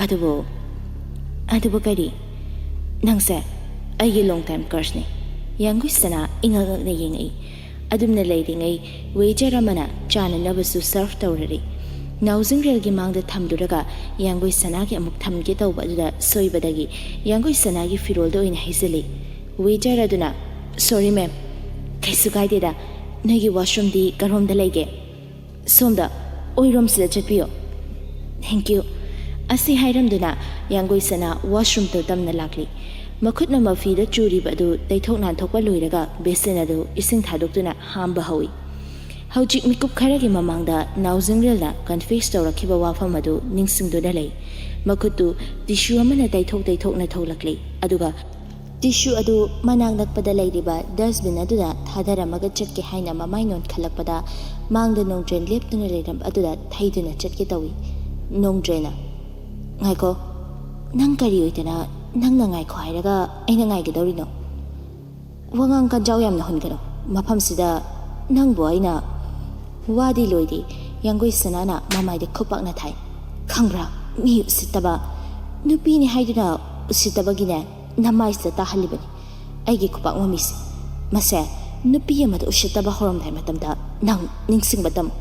ꯑꯗꯨꯕꯨ, ꯑꯗꯨꯕꯨ ꯀꯔꯤ? ꯅꯪꯁꯦ ꯑꯩꯒꯤ long time crushꯅꯤ꯫ ꯌꯥꯡꯒꯣꯏ ꯁꯅꯥ ꯏꯉꯛ ꯉꯛꯅ ꯌꯦꯡꯉꯛꯏ꯫ ꯑꯗꯨꯝꯅ ꯂꯩꯔꯤꯉꯩ waiter ꯑꯃꯅ ꯆꯥꯅꯅꯕꯁꯨ serve ꯇꯧꯔꯔꯤ꯫ ꯅꯥꯎꯖꯤꯡꯔꯦꯜꯒꯤ ꯃꯥꯡꯗ ꯊꯝꯂꯨꯔꯒ ꯌꯥꯡꯒꯣꯏ ꯁꯅꯥꯒꯤ ꯑꯃꯨꯛ ꯊꯝꯒꯦ ꯇꯧꯕ ꯑꯗꯨꯗ ꯁꯣꯏꯕꯗꯒꯤ ꯌꯥꯡꯒꯣꯏ ꯁꯅꯥꯒꯤ ꯐꯤꯔꯣꯜꯗ ꯑꯣꯏꯅ ꯍꯩꯖꯤꯜꯂꯤ꯫ Waiter ꯑꯗꯨꯅ, "Sorry ma'am, ꯀꯩꯁꯨ ꯀꯥꯏꯗꯦꯗ, ꯅꯣꯏꯒꯤ washroomꯗꯤ ꯀꯔꯣꯝꯗ ꯂꯩꯒꯦ?" "ꯁꯣꯝꯗ, ꯑꯣꯏꯔꯣꯝꯁꯤꯗ ꯆꯠꯄꯤꯌꯣ꯫" "Thank you꯫" ꯑꯁꯤ ꯍꯥꯏꯔꯝꯗꯨꯅ ꯌꯥꯡꯒꯣꯏ ꯁꯅꯥ washroomꯗ ꯇꯝꯅ ꯂꯥꯛꯂꯤ꯫ ꯃꯈꯨꯠꯅ ꯃꯐꯤꯗ ꯆꯨꯔꯤꯕ ꯑꯗꯨ ꯇꯩꯊꯣꯛ ꯅꯥꯟꯊꯣꯛꯄ ꯂꯣꯏꯔꯒ basin ꯑꯗꯨ ꯏꯁꯤꯡ ꯊꯥꯗꯣꯛꯇꯨꯅ ꯍꯥꯝꯕ ꯍꯧꯏ꯫ ꯍꯧꯖꯤꯛ ꯃꯤꯀꯨꯞ ꯈꯔꯒꯤ ꯃꯃꯥꯡꯗ ꯅꯥꯎꯖꯤꯡꯔꯦꯜꯅ confess ꯇꯧꯔꯛꯈꯤꯕ ꯋꯥꯐꯝ ꯑꯗꯨ ꯅꯤꯡꯁꯤꯡꯗꯨꯅ ꯂꯩ꯫ ꯃꯈꯨꯠꯇꯨ tissue ꯑꯃꯅ ꯇꯩꯊꯣꯛ ꯇꯩꯊꯣꯛꯅ ꯊꯣꯛꯂꯛꯂꯤ, ꯑꯗꯨꯒ tissue ꯑꯗꯨ ꯃꯅꯥꯛ ꯅꯛꯄꯗ ꯂꯩꯔꯤꯕ dustbin ꯑꯗꯨꯗ ꯊꯥꯗꯔꯝꯃꯒ ꯆꯠꯀꯦ ꯍꯥꯏꯅ ꯃꯃꯥꯏ ꯅꯣꯟꯈꯠꯂꯛꯄꯗ, ꯃꯥꯡꯗ ꯅꯣꯡꯗ꯭ꯔꯦꯟ ꯂꯦꯞꯇꯨꯅ ꯂꯩꯔꯝꯕ ꯑꯗꯨꯗ ꯊꯩꯗꯨꯅ ꯆꯠꯀꯦ ꯇꯧꯏ꯫ ꯅꯣꯡꯗ꯭ꯔꯦꯟꯅ, "ꯉꯥꯏꯈꯣ, ꯅꯪ ꯀꯔꯤ ꯑꯣꯏꯗꯅ ꯅꯪꯅ ꯉꯥꯏꯈꯣ ꯍꯥꯏꯔꯒ ꯑꯩꯅ ꯉꯥꯏꯒꯗꯧꯔꯤꯅꯣ? ꯋꯥꯉꯥꯡ ꯀꯟꯖꯥꯎ ꯌꯥꯝꯅ ꯍꯨꯟꯒꯅꯨ꯫ ꯃꯐꯝꯁꯤꯗ ꯅꯪꯕꯨ ꯑꯩꯅ"꯫ ꯋꯥꯗꯤ ꯂꯣꯏꯗꯦ, ꯌꯥꯡꯒꯣꯏ ꯁꯅꯥꯅ ꯃꯃꯥꯏꯗ ꯈꯨꯄꯥꯛꯅ ꯊꯥꯏ꯫ "ꯈꯪꯕ꯭ꯔꯥ, ꯃꯤ ꯎꯁꯤꯠꯇꯕ, ꯅꯨꯄꯤꯅꯤ ꯍꯥꯏꯗꯨꯅ ꯎꯁꯤꯠꯇꯕꯒꯤꯅꯦ ꯅꯃꯥꯏꯁꯤꯗ ꯇꯥꯍꯜꯂꯤꯕꯅꯤ ꯑꯩꯒꯤ ꯈꯨꯄꯥꯛ ꯃꯃꯤꯁꯦ꯫ ꯃꯁꯦ, ꯅꯨꯄꯤ ꯑꯃꯗ ꯎꯁꯤꯠꯇꯕ ꯍꯧꯔꯝꯗꯥꯏ ꯃꯇꯝꯗ ꯅꯪ ꯅꯤꯡꯁꯤꯡꯕ ꯇꯝꯃꯨ꯫"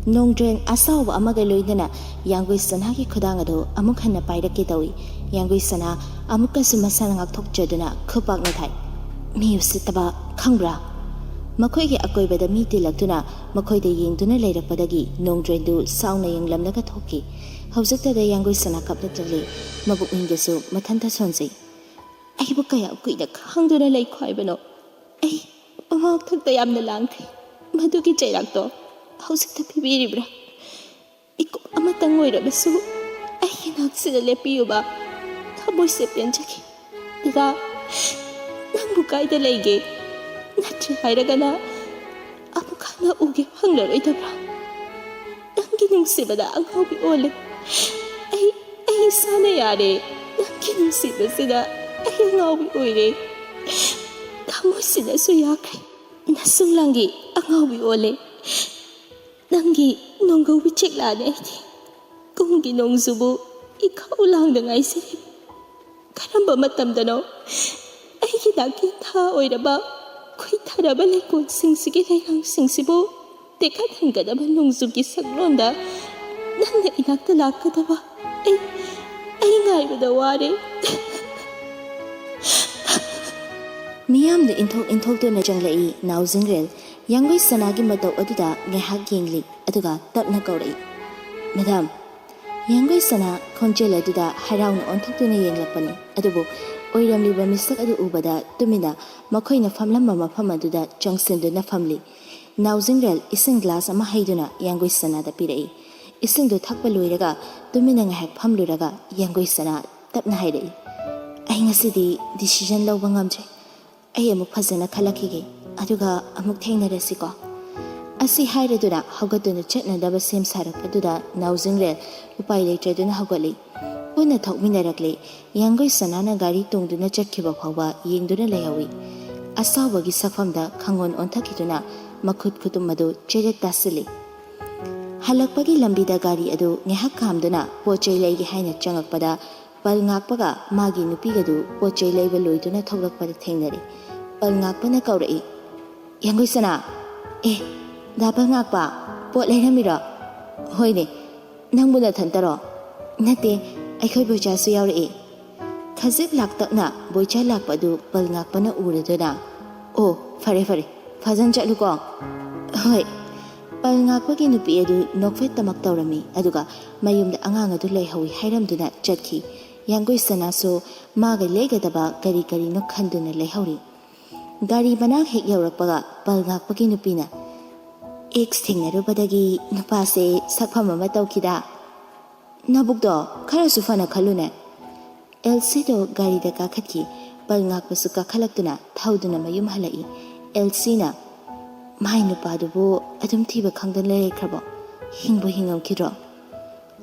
ꯅꯣꯡꯗ꯭ꯔꯦꯟ ꯑꯁꯥꯎꯕ ꯑꯃꯒ ꯂꯣꯏꯅꯅ ꯌꯥꯡꯒꯣꯏ ꯁꯅꯥꯒꯤ ꯈꯨꯗꯥꯡ ꯑꯗꯨ ꯑꯃꯨꯛ ꯍꯟꯅ ꯄꯥꯏꯔꯛꯀꯦ ꯇꯧꯏ꯫ ꯌꯥꯡꯒꯣꯏ ꯁꯅꯥ ꯑꯃꯨꯛꯀꯁꯨ ꯃꯁꯥꯅ ꯉꯥꯛꯊꯣꯛꯆꯗꯨꯅ ꯈꯨꯄꯥꯛꯅ ꯊꯥꯏ꯫ "ꯃꯤ ꯎꯁꯤꯠꯇꯕ, ꯈꯪꯕ꯭ꯔꯥ?" ꯃꯈꯣꯏꯒꯤ ꯑꯀꯣꯏꯕꯗ ꯃꯤ ꯇꯤꯜꯂꯛꯇꯨꯅ ꯃꯈꯣꯏꯗ ꯌꯦꯡꯗꯨꯅ ꯂꯩꯔꯛꯄꯗꯒꯤ ꯅꯣꯡꯗ꯭ꯔꯦꯟꯗꯨ ꯁꯥꯎꯅ ꯌꯦꯡꯂꯝꯂꯒ ꯊꯣꯛꯈꯤ꯫ ꯍꯧꯖꯤꯛꯇꯗ ꯌꯥꯡꯒꯣꯏ ꯁꯅꯥ ꯀꯞꯅ ꯆꯠꯂꯤ꯫ ꯃꯕꯨꯛꯅꯤꯡꯗꯁꯨ ꯃꯊꯟꯇ ꯁꯣꯟꯖꯩ꯫ "ꯑꯩꯕꯨ ꯀꯌꯥꯝ ꯀꯨꯏꯅ ꯈꯥꯡꯗꯨꯅ ꯂꯩꯈꯣ ꯍꯥꯏꯕꯅꯣ? ꯑꯩ ꯃꯃꯥꯡꯊꯛꯇ ꯌꯥꯝꯅ ꯂꯥꯡꯈ꯭ꯔꯦ꯫ ꯃꯗꯨꯒꯤ ꯆꯩꯔꯥꯛꯇꯣ ꯍꯧꯖꯤꯛꯇ ꯄꯤꯕꯤꯔꯤꯕ꯭ꯔꯥ? ꯃꯤꯀꯨꯞ ꯑꯃꯇꯪ ꯑꯣꯏꯔꯕꯁꯨ ꯑꯩꯒꯤ ꯅꯥꯛꯁꯤꯗ ꯂꯦꯞꯄꯤꯌꯨꯕ꯫ ꯊꯃꯣꯏꯁꯦ ꯄꯦꯟꯖꯈꯤ꯫ ꯗꯗꯥ, ꯅꯪꯕꯨ ꯀꯥꯏꯗ ꯂꯩꯒꯦ? ꯅꯠꯇ꯭ꯔꯦ ꯍꯥꯏꯔꯒꯅ ꯑꯃꯨꯛ ꯍꯟꯅ ꯎꯒꯦ ꯐꯪꯂꯔꯣꯏꯗꯕ꯭ꯔꯥ? ꯅꯪꯒꯤ ꯅꯨꯡꯁꯤꯕꯗ ꯑꯉꯥꯎꯕꯤ ꯑꯣꯜꯂꯦ꯫ ꯑꯩ ꯑꯩ ꯏꯁꯥꯅ ꯌꯥꯔꯦ꯫ ꯅꯪꯒꯤ ꯅꯨꯡꯁꯤꯕꯁꯤꯗ ꯑꯩ ꯑꯉꯥꯎꯕꯤ ꯑꯣꯏꯔꯦ꯫ ꯊꯃꯣꯏꯁꯤꯗꯁꯨ ꯌꯥꯈ꯭ꯔꯦ꯫ ꯅꯁꯨꯡ ꯂꯥꯡꯒꯤ ꯑꯉꯥꯎꯕꯤ ꯑꯣꯜꯂꯦ꯫ ꯅꯪꯒꯤ ꯅꯣꯡꯒꯧꯕꯤ ꯆꯦꯛꯂꯥꯅꯦ ꯑꯩꯗꯤ꯫ ꯀꯨꯝꯒꯤ ꯅꯣꯡꯖꯨꯕꯨ ꯏꯈꯧ ꯂꯥꯡꯗ ꯉꯥꯏꯖꯔꯤ꯫ ꯀꯔꯝꯕ ꯃꯇꯝꯗꯅꯣ ꯑꯩꯒꯤ ꯅꯥꯀꯦꯟꯊꯥ ꯑꯣꯏꯔꯕ ꯈꯨꯏꯊꯔꯕ ꯂꯩꯀꯣꯜꯁꯤꯡꯁꯤꯒꯤ ꯂꯩꯉꯪꯁꯤꯡꯁꯤꯕꯨ ꯇꯦꯛꯈꯠꯍꯟꯒꯗꯕ ꯅꯣꯡꯖꯨꯒꯤ ꯁꯛꯂꯣꯟꯗ ꯅꯪꯅ ꯏꯅꯥꯛꯇ ꯂꯥꯛꯀꯗꯕ? ꯑꯩ ꯑꯩ ꯉꯥꯏꯕꯗ ꯋꯥꯔꯦ꯫ ꯃꯤꯌꯥꯝꯗ ꯏꯟꯊꯣꯛ ꯏꯟꯊꯣꯛꯇꯨꯅ ꯆꯪꯂꯛꯏ ꯅꯥꯎꯖꯤꯡꯔꯦꯜ꯫ ꯌꯥꯡꯒꯣꯏ ꯁꯅꯥꯒꯤ ꯃꯇꯧ ꯑꯗꯨꯗ ꯉꯥꯏꯍꯥꯛ ꯌꯦꯡꯂꯤ, ꯑꯗꯨꯒ ꯇꯞꯅ ꯀꯧꯔꯛꯏ, "ꯃꯦꯗꯥꯝ!" ꯌꯥꯡꯒꯣꯏ ꯁꯅꯥ ꯈꯣꯟꯖꯦꯜ ꯑꯗꯨꯗ ꯍꯔꯥꯎꯅ ꯑꯣꯟꯊꯣꯛꯇꯨꯅ ꯌꯦꯡꯂꯛꯄꯅꯤ, ꯑꯗꯨꯕꯨ ꯑꯣꯏꯔꯝꯂꯤꯕ ꯃꯤꯁꯛ ꯑꯗꯨ ꯎꯕꯗ ꯇꯨꯃꯤꯟꯅ ꯃꯈꯣꯏꯅ ꯐꯝꯂꯝꯕ ꯃꯐꯝ ꯑꯗꯨꯗ ꯆꯪꯁꯤꯟꯗꯨꯅ ꯐꯝꯂꯤ꯫ ꯅꯥꯎꯖꯤꯡꯔꯦꯜ ꯏꯁꯤꯡ ꯒ꯭ꯂꯥꯁ ꯑꯃ ꯍꯩꯗꯨꯅ ꯌꯥꯡꯒꯣꯏ ꯁꯅꯥꯗ ꯄꯤꯔꯛꯏ꯫ ꯏꯁꯤꯡꯗꯨ ꯊꯛꯄ ꯂꯣꯏꯔꯒ ꯇꯨꯃꯤꯟꯅ ꯉꯥꯏꯍꯥꯛ ꯐꯝꯂꯨꯔꯒ ꯌꯥꯡꯒꯣꯏ ꯁꯅꯥ ꯇꯞꯅ ꯍꯥꯏꯔꯛꯏ, "ꯑꯩ ꯉꯁꯤꯗꯤ ꯗꯤꯁꯤꯖꯟ ꯂꯧꯕ ꯉꯝꯗ꯭ꯔꯦ꯫ ꯑꯩ ꯑꯃꯨꯛ ꯐꯖꯅ ꯈꯜꯂꯛꯈꯤꯒꯦ, ꯑꯗꯨꯒ ꯑꯃꯨꯛ ꯊꯦꯡꯅꯔꯁꯤꯀꯣ?" ꯑꯁꯤ ꯍꯥꯏꯔꯗꯨꯅ ꯍꯧꯒꯠꯇꯨꯅ ꯆꯠꯅꯗꯕ ꯁꯦꯝ ꯁꯥꯔꯛꯄꯗꯨꯗ ꯅꯥꯎꯖꯤꯡꯔꯦꯜ ꯎꯄꯥꯏ ꯂꯩꯇ꯭ꯔꯗꯨꯅ ꯍꯧꯒꯠꯂꯤ꯫ ꯄꯨꯟꯅ ꯊꯣꯛꯃꯤꯟꯅꯔꯛꯂꯤ꯫ ꯌꯥꯡꯒꯣꯏ ꯁꯅꯥꯅ ꯒꯥꯔꯤ ꯇꯣꯡꯗꯨꯅ ꯆꯠꯈꯤꯕ ꯐꯥꯎꯕ ꯌꯦꯡꯗꯨꯅ ꯂꯩꯍꯧꯏ꯫ ꯑꯁꯥꯎꯕꯒꯤ ꯁꯛꯐꯝꯗ ꯈꯪꯑꯣꯟ ꯑꯣꯟꯊꯛꯈꯤꯗꯨꯅ ꯃꯈꯨꯠ ꯈꯨꯇꯨꯝ ꯑꯗꯨ ꯆꯦꯔꯦꯠ ꯇꯥꯁꯤꯜꯂꯤ꯫ ꯍꯜꯂꯛꯄꯒꯤ ꯂꯝꯕꯤꯗ ꯒꯥꯔꯤ ꯑꯗꯨ ꯉꯥꯏꯍꯥꯛ ꯈꯥꯝꯗꯨꯅ ꯄꯣꯠ ꯆꯩ ꯂꯩꯒꯦ ꯍꯥꯏꯅ ꯆꯪꯉꯛꯄꯗ ꯄꯜ ꯉꯥꯛꯄꯒ ꯃꯥꯒꯤ ꯅꯨꯄꯤꯒꯗꯨ ꯄꯣꯠ ꯆꯩ ꯂꯩꯕ ꯂꯣꯏꯗꯨꯅ ꯊꯣꯛꯂꯛꯄꯗ ꯊꯦꯡꯅꯔꯦ꯫ ꯄꯜ ꯉꯥꯛꯄꯅ ꯀꯧꯔꯛꯏ, "ꯌꯥꯡꯒꯣꯏ ꯁꯅꯥ!" "ꯑꯦ, ꯗꯥ ꯄꯜ ꯉꯥꯛꯄ, ꯄꯣꯠ ꯂꯩꯔꯝꯃꯤꯔꯣ?" "ꯍꯣꯏꯅꯦ, ꯅꯪꯕꯨ ꯅꯊꯟꯇꯔꯣ?" "ꯅꯠꯇꯦ, ꯑꯩꯈꯣꯏ ꯕꯣꯏꯆꯥꯁꯨ ꯌꯥꯎꯔꯛꯑꯦ꯫" ꯈꯖꯤꯛ ꯂꯥꯛꯇꯛꯅ ꯕꯣꯏꯆꯥ ꯂꯥꯛꯄ ꯑꯗꯨ ꯄꯜ ꯉꯥꯛꯄꯅ ꯎꯔꯗꯨꯅ, "ꯑꯣ, ꯐꯔꯦ ꯐꯔꯦ, ꯐꯖꯅ ꯆꯠꯂꯨꯀꯣ꯫" "ꯍꯣꯏ꯫" ꯄꯜ ꯉꯥꯛꯄꯒꯤ ꯅꯨꯄꯤ ꯑꯗꯨ ꯅꯣꯛꯐꯦꯠꯇꯃꯛ ꯇꯧꯔꯝꯃꯤ, ꯑꯗꯨꯒ ꯃꯌꯨꯝꯗ ꯑꯉꯥꯡ ꯑꯗꯨ ꯂꯩꯍꯧꯏ ꯍꯥꯏꯔꯝꯗꯨꯅ ꯆꯠꯈꯤ꯫ ꯌꯥꯡꯒꯣꯏ ꯁꯅꯥꯁꯨ ꯃꯥꯒ ꯂꯩꯒꯗꯕ ꯀꯔꯤ ꯀꯔꯤꯅꯣ ꯈꯟꯗꯨꯅ ꯂꯩꯍꯧꯔꯤ꯫ ꯒꯥꯔꯤ ꯃꯅꯥꯛ ꯍꯦꯛ ꯌꯧꯔꯛꯄꯒ ꯄꯜ ꯉꯥꯛꯄꯒꯤ ꯅꯨꯄꯤꯅ, "ꯑꯦꯛꯁ ꯊꯦꯡꯅꯔꯨꯕꯗꯒꯤ ꯅꯨꯄꯥꯁꯦ ꯁꯛꯐꯝ ꯑꯃ ꯇꯧꯈꯤꯗ꯫ ꯅꯕꯨꯛꯇꯣ ꯈꯔꯁꯨ ꯐꯅ ꯈꯜꯂꯨꯅꯦ꯫" ꯑꯦꯜꯁꯤꯗꯣ ꯒꯥꯔꯤꯗ ꯀꯥꯈꯠꯈꯤ꯫ ꯄꯜ ꯉꯥꯛꯄꯁꯨ ꯀꯥꯈꯠꯂꯛꯇꯨꯅ ꯊꯧꯗꯨꯅ ꯃꯌꯨꯝ ꯍꯜꯂꯛꯏ꯫ ꯑꯦꯜꯁꯤꯅ, ꯃꯥꯏ ꯅꯨꯄꯥꯗꯨꯕꯨ ꯑꯗꯨꯝ ꯊꯤꯕ ꯈꯪꯗꯅ ꯂꯩꯈ꯭ꯔꯕꯣ? ꯍꯤꯡꯕꯨ ꯍꯤꯡꯉꯝꯈꯤꯗ꯭ꯔꯣ?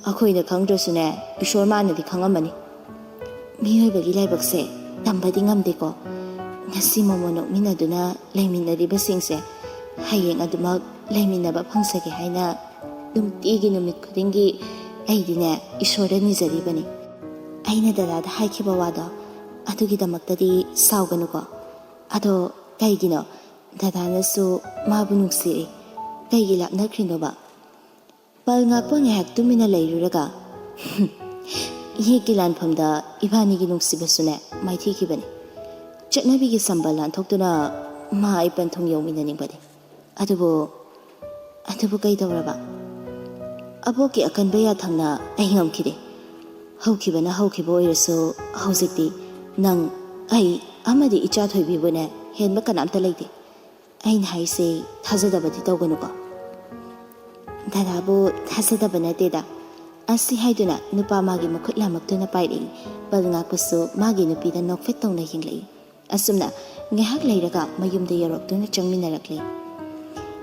ꯑꯩꯈꯣꯏꯅ ꯈꯪꯗ꯭ꯔꯁꯨꯅꯦ, ꯏꯁꯣꯔ ꯃꯥꯅꯗꯤ ꯈꯪꯉꯝꯃꯅꯤ꯫ ꯃꯤꯑꯣꯏꯕꯒꯤ ꯂꯥꯏꯕꯛꯁꯦ ꯇꯝꯕꯗꯤ ꯉꯝꯗꯦꯀꯣ꯫ ꯉꯁꯤ ꯃꯣꯃꯣ ꯅꯣꯛꯃꯤꯟꯅꯗꯨꯅ ꯂꯩꯃꯤꯟꯅꯔꯤꯕꯁꯤꯡꯁꯦ ꯍꯌꯦꯡ ꯑꯗꯨꯃꯛ ꯂꯩꯃꯤꯟꯅꯕ ꯐꯪꯖꯒꯦ ꯍꯥꯏꯅ ꯅꯨꯡꯇꯤꯒꯤ ꯅꯨꯃꯤꯠ ꯈꯨꯗꯤꯡꯒꯤ ꯑꯩꯗꯤꯅꯦ ꯏꯁꯣꯔꯗ ꯅꯤꯖꯔꯤꯕꯅꯤ꯫ ꯑꯩꯅ ꯗꯗꯥꯗ ꯍꯥꯏꯈꯤꯕ ꯋꯥꯗꯣ ꯑꯗꯨꯒꯤꯗꯃꯛꯇꯗꯤ ꯁꯥꯎꯒꯅꯨꯀꯣ꯫ ꯑꯗꯣ ꯀꯩꯒꯤꯅꯣ ꯗꯗꯥꯅꯁꯨ ꯃꯥꯕꯨ ꯅꯨꯡꯁꯤꯔꯤ? ꯀꯩꯒꯤ ꯂꯥꯞꯅꯈ꯭ꯔꯤꯅꯣꯕ? ꯄꯜ ꯉꯥꯛꯄ ꯉꯥꯏꯍꯥꯛ ꯇꯨꯃꯤꯟꯅ ꯂꯩꯔꯨꯔꯒ, ꯏꯌꯦꯛꯀꯤ ꯂꯥꯟꯐꯝꯗ ꯏꯕꯥꯅꯤꯒꯤ ꯅꯨꯡꯁꯤꯕꯁꯨꯅꯦ ꯃꯥꯏꯊꯤꯈꯤꯕꯅꯤ꯫ ꯆꯠꯅꯕꯤꯒꯤ ꯁꯝꯕꯜ ꯂꯥꯟꯊꯣꯛꯇꯨꯅ ꯃꯥ ꯑꯩ ꯄꯟꯊꯨꯡ ꯌꯧꯃꯤꯟꯅꯅꯤꯡꯕꯅꯤ꯫ ꯑꯗꯨꯕꯨ, ꯑꯗꯨꯕꯨ ꯀꯩꯗꯧꯔꯕ? ꯑꯕꯣꯛꯀꯤ ꯑꯀꯟꯕ ꯌꯥꯊꯪꯅ ꯑꯩ ꯉꯝꯈꯤꯗꯦ꯫ ꯍꯧꯈꯤꯕꯅ ꯍꯧꯈꯤꯕ ꯑꯣꯏꯔꯁꯨ, ꯍꯧꯖꯤꯛꯇꯤ ꯅꯪ, ꯑꯩ ꯑꯃꯗꯤ ꯏꯆꯥ ꯊꯣꯏꯕꯤꯕꯨꯅꯦ ꯍꯦꯟꯕ ꯀꯅꯥꯝꯇ ꯂꯩꯇꯦ꯫ ꯑꯩꯅ ꯍꯥꯏꯁꯦ ꯊꯥꯖꯗꯕꯗꯤ ꯇꯧꯒꯅꯨꯀꯣ꯫ ꯗꯗꯥꯕꯨ ꯊꯥꯖꯗꯕ ꯅꯠꯇꯦꯗ꯫ ꯑꯁꯤ ꯍꯥꯏꯗꯨꯅ ꯅꯨꯄꯥ ꯃꯥꯒꯤ ꯃꯈꯨꯠ ꯂꯥꯃꯛꯇꯨꯅ ꯄꯥꯏꯔꯛꯏ꯫ ꯄꯜ ꯉꯥꯛꯄꯁꯨ ꯃꯥꯒꯤ ꯅꯨꯄꯤꯗ ꯅꯣꯛꯐꯦꯠ ꯇꯧꯅ ꯌꯦꯡꯂꯛꯏ꯫ ꯑꯁꯨꯝꯅ ꯉꯥꯏꯍꯥꯛ ꯂꯩꯔꯒ ꯃꯌꯨꯝꯗ ꯌꯧꯔꯛꯇꯨꯅ ꯆꯪꯃꯤꯟꯅꯔꯛꯂꯦ꯫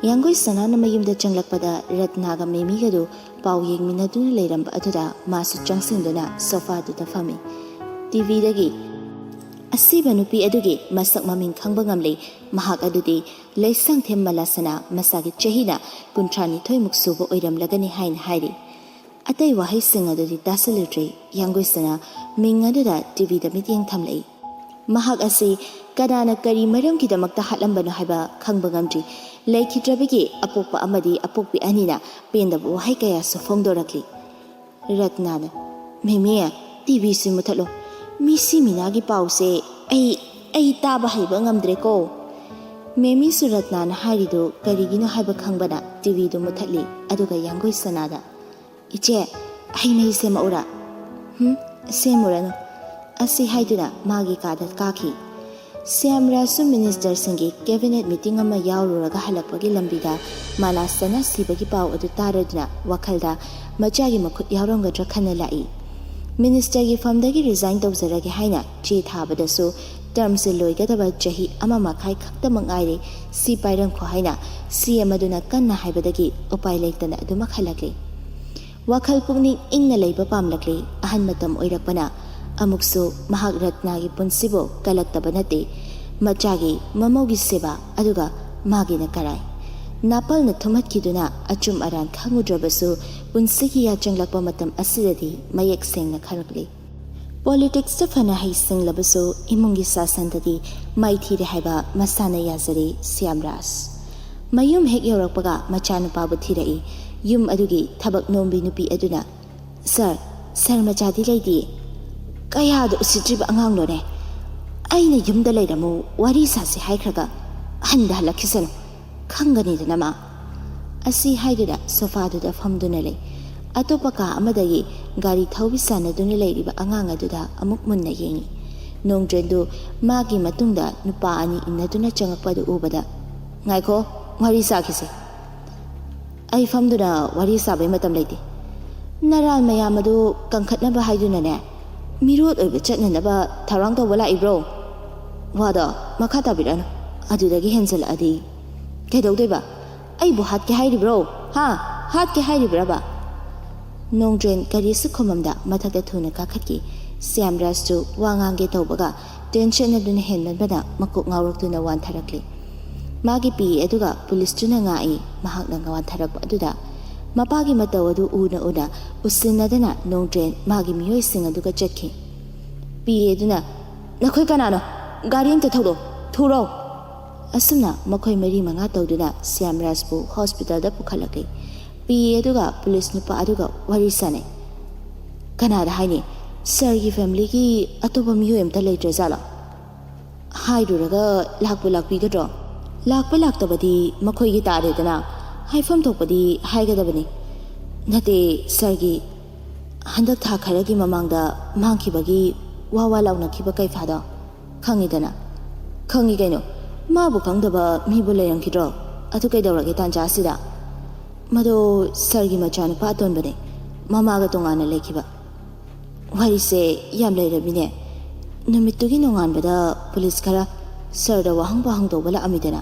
ꯌꯥꯡꯒꯣꯏ ꯁꯅꯥꯅ ꯃꯌꯨꯝꯗ ꯆꯪꯂꯛꯄꯗ ꯔꯠꯅꯥꯒ ꯃꯦꯃꯤꯒꯗꯨ ꯄꯥꯎ ꯌꯦꯡꯃꯤꯟꯅꯗꯨꯅ ꯂꯩꯔꯝꯕ ꯑꯗꯨꯗ ꯃꯥꯁꯨ ꯆꯪꯁꯤꯟꯗꯨꯅ ꯁꯣꯐꯥꯗꯨꯗ ꯐꯝꯃꯤ꯫ ꯇꯤꯚꯤꯗꯒꯤ ꯑꯁꯤꯕ ꯅꯨꯄꯤ ꯑꯗꯨꯒꯤ ꯃꯁꯛ ꯃꯃꯤꯡ ꯈꯪꯕ ꯉꯝꯂꯤ꯫ ꯃꯍꯥꯛ ꯑꯗꯨꯗꯤ ꯂꯩꯁꯥꯡꯊꯦꯝ ꯃꯂꯥꯁꯅꯥ, ꯃꯁꯥꯒꯤ ꯆꯍꯤꯅ ꯀꯨꯟꯊ꯭ꯔꯥ ꯅꯤꯊꯣꯏꯃꯨꯛ ꯁꯨꯕ ꯑꯣꯏꯔꯝꯂꯒꯅꯤ ꯍꯥꯏꯅ ꯍꯥꯏꯔꯤ꯫ ꯑꯇꯩ ꯋꯥꯍꯩꯁꯤꯡ ꯑꯗꯨꯗꯤ ꯇꯥꯁꯤꯜꯂꯨꯗ꯭ꯔꯦ꯫ ꯌꯥꯡꯒꯣꯏꯁꯅꯥ ꯃꯤꯡ ꯑꯗꯨꯗ ꯇꯤꯚꯤꯗ ꯃꯤꯠꯌꯦꯡ ꯊꯝꯂꯛꯏ꯫ ꯃꯍꯥꯛ ꯑꯁꯤ ꯀꯅꯥꯅ ꯀꯔꯤ ꯃꯔꯝꯒꯤꯗꯃꯛꯇ ꯍꯥꯠꯂꯝꯕꯅꯣ ꯍꯥꯏꯕ ꯈꯪꯕ ꯉꯝꯗ꯭ꯔꯤ꯫ ꯂꯩꯈꯤꯗ꯭ꯔꯕꯒꯤ ꯑꯄꯣꯛꯄ ꯑꯃꯗꯤ ꯑꯄꯣꯛꯄꯤ ꯑꯅꯤꯅ ꯄꯦꯟꯗꯕ ꯋꯥꯍꯩ ꯀꯌꯥꯁꯨ ꯐꯣꯡꯗꯣꯔꯛꯂꯤ꯫ ꯔꯠꯅꯥꯅ, "ꯃꯦꯃꯤ, ꯇꯤꯚꯤꯁꯤ ꯃꯨꯊꯠꯂꯣ꯫ ꯃꯤꯁꯤ ꯃꯤꯅꯥꯒꯤ ꯄꯥꯎꯁꯦ ꯑꯩ, ꯑꯩ ꯇꯥꯕ ꯍꯩꯕ ꯉꯝꯗ꯭ꯔꯦꯀꯣ꯫" ꯃꯦꯃꯤꯁꯨ ꯔꯠꯅꯥꯅ ꯍꯥꯏꯔꯤꯗꯨ ꯀꯔꯤꯒꯤꯅꯣ ꯍꯥꯏꯕ ꯈꯪꯕꯅ ꯇꯤꯚꯤꯗꯨ ꯃꯨꯊꯠꯂꯤ꯫ ꯑꯗꯨꯒ ꯌꯥꯡꯒꯣꯏ ꯁꯅꯥꯗ, "ꯏꯆꯦ, ꯑꯩ ꯃꯩ ꯁꯦꯝꯃꯛꯎꯔꯥ?" "ꯍꯨꯝ, ꯁꯦꯝꯃꯨꯔꯅꯨ꯫" ꯑꯁꯤ ꯍꯥꯏꯗꯨꯅ ꯃꯥꯒꯤ ꯀꯥꯗ ꯀꯥꯈꯤ꯫ ꯁ꯭ꯌꯥꯝꯔꯥꯖꯁꯨ ꯃꯤꯅꯤꯁꯇꯔꯁꯤꯡꯒꯤ ꯀꯦꯕꯤꯅꯦꯠ ꯃꯤꯇꯤꯡ ꯑꯃ ꯌꯥꯎꯔꯨꯔꯒ ꯍꯜꯂꯛꯄꯒꯤ ꯂꯝꯕꯤꯗ ꯃꯂꯥꯁꯅꯥ ꯁꯤꯕꯒꯤ ꯄꯥꯎ ꯑꯗꯨ ꯇꯥꯔꯗꯨꯅ ꯋꯥꯈꯜꯗ ꯃꯆꯥꯒꯤ ꯃꯈꯨꯠ ꯌꯥꯎꯔꯝꯒꯗ꯭ꯔꯥ ꯈꯟꯅ ꯂꯥꯛꯏ꯫ ꯃꯤꯅꯤꯁꯇꯔꯒꯤ ꯐꯝꯗꯒꯤ ꯔꯤꯖꯥꯏꯟ ꯇꯧꯖꯔꯒꯦ ꯍꯥꯏꯅ ꯆꯦ ꯊꯥꯕꯗꯁꯨ ꯇꯔꯝꯁꯦ ꯂꯣꯏꯒꯗꯕ ꯆꯍꯤ ꯑꯃ ꯃꯈꯥꯏ ꯈꯛꯇꯃꯛ ꯉꯥꯏꯔꯦ, ꯁꯤ ꯄꯥꯏꯔꯝꯈꯣ ꯍꯥꯏꯅ ꯁꯤ ꯑꯦꯝ ꯑꯗꯨꯅ ꯀꯟꯅ ꯍꯥꯏꯕꯗꯒꯤ ꯎꯄꯥꯏ ꯂꯩꯇꯅ ꯑꯗꯨꯃꯛ ꯍꯜꯂꯛꯂꯤ꯫ ꯋꯥꯈꯜ ꯄꯨꯛꯅꯤꯡ ꯏꯪꯅ ꯂꯩꯕ ꯄꯥꯝꯂꯛꯂꯤ꯫ ꯑꯍꯟ ꯃꯇꯝ ꯑꯣꯏꯔꯛꯄꯅ ꯑꯃꯨꯛꯁꯨ ꯃꯍꯥꯛ ꯔꯠꯅꯥꯒꯤ ꯄꯨꯟꯁꯤꯕꯨ ꯀꯜꯂꯛꯇꯕ ꯅꯠꯇꯦ꯫ ꯃꯆꯥꯒꯤ ꯃꯃꯧꯒꯤ ꯁꯦꯕꯥ ꯑꯗꯨꯒ ꯃꯥꯒꯤꯅ ꯀꯔꯥꯏ? ꯅꯥꯄꯜꯅ ꯊꯨꯝꯍꯠꯈꯤꯗꯨꯅ ꯑꯆꯨꯝ ꯑꯔꯥꯟ ꯈꯪꯉꯨꯗ꯭ꯔꯕꯁꯨ ꯄꯨꯟꯁꯤꯒꯤ ꯌꯥꯆꯪꯂꯛꯄ ꯃꯇꯝ ꯑꯁꯤꯗꯗꯤ ꯃꯌꯦꯛ ꯁꯦꯡꯅ ꯈꯪꯂꯛꯂꯤ꯫ ꯄꯣꯂꯤꯇꯤꯛꯁꯇ ꯐꯅ ꯍꯩꯁꯤꯡꯂꯕꯁꯨ ꯏꯃꯨꯡꯒꯤ ꯁꯥꯁꯟꯗꯗꯤ ꯃꯥꯏꯊꯤꯔꯦ ꯍꯥꯏꯕ ꯃꯁꯥꯅ ꯌꯥꯖꯔꯦ ꯁ꯭ꯌꯥꯝꯔꯥꯖ꯫ ꯃꯌꯨꯝ ꯍꯦꯛ ꯌꯧꯔꯛꯄꯒ ꯃꯆꯥꯅꯨꯄꯥꯕꯨ ꯊꯤꯔꯛꯏ꯫ ꯌꯨꯝ ꯑꯗꯨꯒꯤ ꯊꯕꯛ ꯅꯣꯝꯕꯤ ꯅꯨꯄꯤ ꯑꯗꯨꯅ, "ꯁꯥꯔ, ꯁꯥꯔ ꯃꯆꯥꯗꯤ ꯂꯩꯇꯤꯌꯦ꯫ ꯀꯌꯥꯗ ꯎꯁꯤꯠꯇ꯭ꯔꯤꯕ ꯑꯉꯥꯡꯅꯣꯅꯦ꯫ ꯑꯩꯅ ꯌꯨꯝꯗ ꯂꯩꯔꯝꯃꯨ, ꯋꯥꯔꯤ ꯁꯥꯁꯤ ꯍꯥꯏꯈ꯭ꯔꯒ ꯍꯟꯗ ꯍꯜꯂꯛꯈꯤꯁꯅꯨ꯫ ꯈꯪꯒꯅꯤꯗꯅ ꯃꯥ꯫" ꯑꯁꯤ ꯍꯥꯏꯗꯨꯅ ꯁꯣꯐꯥꯗꯨꯗ ꯐꯝꯗꯨꯅ ꯂꯩ꯫ ꯑꯇꯣꯞꯄ ꯀꯥ ꯑꯃꯗꯒꯤ ꯒꯥꯔꯤ ꯊꯧꯕꯤ ꯁꯥꯟꯅꯗꯨꯅ ꯂꯩꯔꯤꯕ ꯑꯉꯥꯡ ꯑꯗꯨꯗ ꯑꯃꯨꯛ ꯃꯨꯟꯅ ꯌꯦꯡꯏ꯫ ꯅꯣꯡꯗ꯭ꯔꯦꯟꯗꯨ ꯃꯥꯒꯤ ꯃꯇꯨꯡꯗ ꯅꯨꯄꯥ ꯑꯅꯤ ꯏꯟꯅꯗꯨꯅ ꯆꯪꯉꯛꯄ ꯑꯗꯨ ꯎꯕꯗ, "ꯉꯥꯏꯈꯣ, ꯋꯥꯔꯤ ꯁꯥꯈꯤꯁꯤ꯫ ꯑꯩ ꯐꯝꯗꯨꯅ ꯋꯥꯔꯤ ꯁꯥꯕꯩ ꯃꯇꯝ ꯂꯩꯇꯦ꯫ ꯅꯔꯥꯜ ꯃꯌꯥꯝ ꯑꯗꯨ ꯀꯟꯈꯠꯅꯕ ꯍꯥꯏꯗꯨꯅꯅꯦ, ꯃꯤꯔꯣꯠ ꯑꯣꯏꯕ ꯆꯠꯅꯅꯕ ꯊꯧꯔꯥꯡ ꯇꯧꯕ ꯂꯥꯛꯏꯕ꯭ꯔꯣ? ꯋꯥꯗꯣ ꯃꯈꯥ ꯇꯥꯕꯤꯔꯛꯑꯅꯨ꯫ ꯑꯗꯨꯗꯒꯤ ꯍꯦꯟꯖꯜꯂꯛꯑꯗꯤ ꯀꯩꯗꯧꯗꯣꯏꯕ? ꯑꯩꯕꯨ ꯍꯥꯠꯀꯦ ꯍꯥꯏꯔꯤꯕ꯭ꯔꯣ? ꯍꯥ? ꯍꯥꯠꯀꯦ ꯍꯥꯏꯔꯤꯕ꯭ꯔꯕ?" ꯅꯣꯡꯗ꯭ꯔꯦꯟ ꯀꯔꯤꯁꯨ ꯈꯨꯝꯃꯝꯗ ꯃꯊꯛꯇ ꯊꯨꯅ ꯀꯥꯈꯠꯈꯤ꯫ ꯁ꯭ꯌꯥꯝꯔꯥꯖꯁꯨ ꯋꯥ ꯉꯥꯡꯒꯦ ꯇꯧꯕꯒ ꯇꯦꯟꯁꯟ ꯑꯗꯨꯅ ꯍꯦꯟꯃꯟꯕꯅ ꯃꯀꯣꯛ ꯉꯥꯎꯔꯛꯇꯨꯅ ꯋꯥꯟꯊꯔꯛꯂꯤ꯫ ꯃꯥꯒꯤ ꯄꯤ ꯑꯗꯨꯒ ꯄꯨꯂꯤꯁꯇꯨꯅ ꯉꯥꯛꯏ꯫ ꯃꯍꯥꯛꯅ ꯋꯥꯟꯊꯔꯛꯄ ꯑꯗꯨꯗ ꯃꯄꯥꯒꯤ ꯃꯇꯧ ꯑꯗꯨ ꯎꯅ ꯎꯅ ꯎꯁꯤꯟꯅꯗꯅ ꯅꯣꯡꯗ꯭ꯔꯦꯟ ꯃꯥꯒꯤ ꯃꯤꯑꯣꯏꯁꯤꯡ ꯑꯗꯨꯒ ꯆꯠꯈꯤ꯫ ꯄꯤ ꯑꯗꯨꯅ, "ꯅꯈꯣꯏ ꯀꯅꯥꯅꯣ? ꯒꯥꯔꯤ ꯑꯝꯇ ꯊꯧꯗꯣꯛ, ꯊꯨꯔꯣ!" ꯑꯁꯨꯝꯅ ꯃꯈꯣꯏ ꯃꯔꯤ ꯃꯉꯥ ꯇꯧꯗꯨꯅ ꯁ꯭ꯌꯥꯝꯔꯥꯖꯄꯨ ꯍꯣꯁꯄꯤꯇꯥꯜꯗ ꯄꯨꯈꯠꯂꯛꯂꯤ꯫ ꯄꯤ ꯑꯗꯨꯒ ꯄꯨꯂꯤꯁ ꯅꯨꯄꯥ ꯑꯗꯨꯒ ꯋꯥꯔꯤ ꯁꯥꯟꯅꯩ꯫ "ꯀꯅꯥꯗ ꯍꯥꯏꯅꯤ? ꯁꯥꯔꯒꯤ ꯐꯦꯃꯤꯂꯤꯒꯤ ꯑꯇꯣꯞꯄ ꯃꯤꯑꯣꯏ ꯑꯝꯇ ꯂꯩꯇ꯭ꯔꯖꯥꯠꯂꯣ? ꯍꯥꯏꯔꯨꯔꯒ ꯂꯥꯛꯄꯨ ꯂꯥꯛꯄꯤꯒꯗ꯭ꯔꯣ? ꯂꯥꯛꯄ ꯂꯥꯛꯇꯕꯗꯤ ꯃꯈꯣꯏꯒꯤ ꯇꯥꯔꯦꯗꯅ, ꯍꯥꯏꯐꯝ ꯊꯣꯛꯄꯗꯤ ꯍꯥꯏꯒꯗꯕꯅꯤ꯫ ꯅꯠꯇꯦ, ꯁꯥꯔꯒꯤ ꯍꯟꯗꯛ ꯊꯥ ꯈꯔꯒꯤ ꯃꯃꯥꯡꯗ ꯃꯥꯡꯈꯤꯕꯒꯤ ꯋꯥ ꯋꯥ ꯂꯥꯎꯅꯈꯤꯕ ꯀꯩꯐꯥꯗꯣ ꯈꯪꯉꯤꯗꯅ?" "ꯈꯪꯉꯤ ꯀꯩꯅꯣ, ꯃꯥꯕꯨ ꯈꯪꯗꯕ ꯃꯤꯕꯨ ꯂꯩꯔꯝꯈꯤꯗ꯭ꯔꯣ? ꯑꯗꯨ ꯀꯩꯗꯧꯔꯒꯦ ꯇꯥꯟꯖꯥ ꯑꯁꯤꯗ?" "ꯃꯗꯣ ꯁꯥꯔꯒꯤ ꯃꯆꯥꯅꯨꯄꯥ ꯑꯇꯣꯟꯕꯅꯦ, ꯃꯃꯥꯒ ꯇꯣꯉꯥꯟꯅ ꯂꯩꯈꯤꯕ꯫" "ꯋꯥꯔꯤꯁꯦ ꯌꯥꯝ ꯂꯩꯔꯝꯃꯤꯅꯦ꯫ ꯅꯨꯃꯤꯠꯇꯨꯒꯤ ꯅꯣꯡꯉꯥꯟꯕꯗ ꯄꯨꯂꯤꯁ ꯈꯔ ꯁꯔꯗ ꯋꯥꯍꯪ ꯄꯥꯎꯍꯪ ꯇꯧꯕ ꯂꯥꯛꯑꯝꯃꯤꯗꯅ,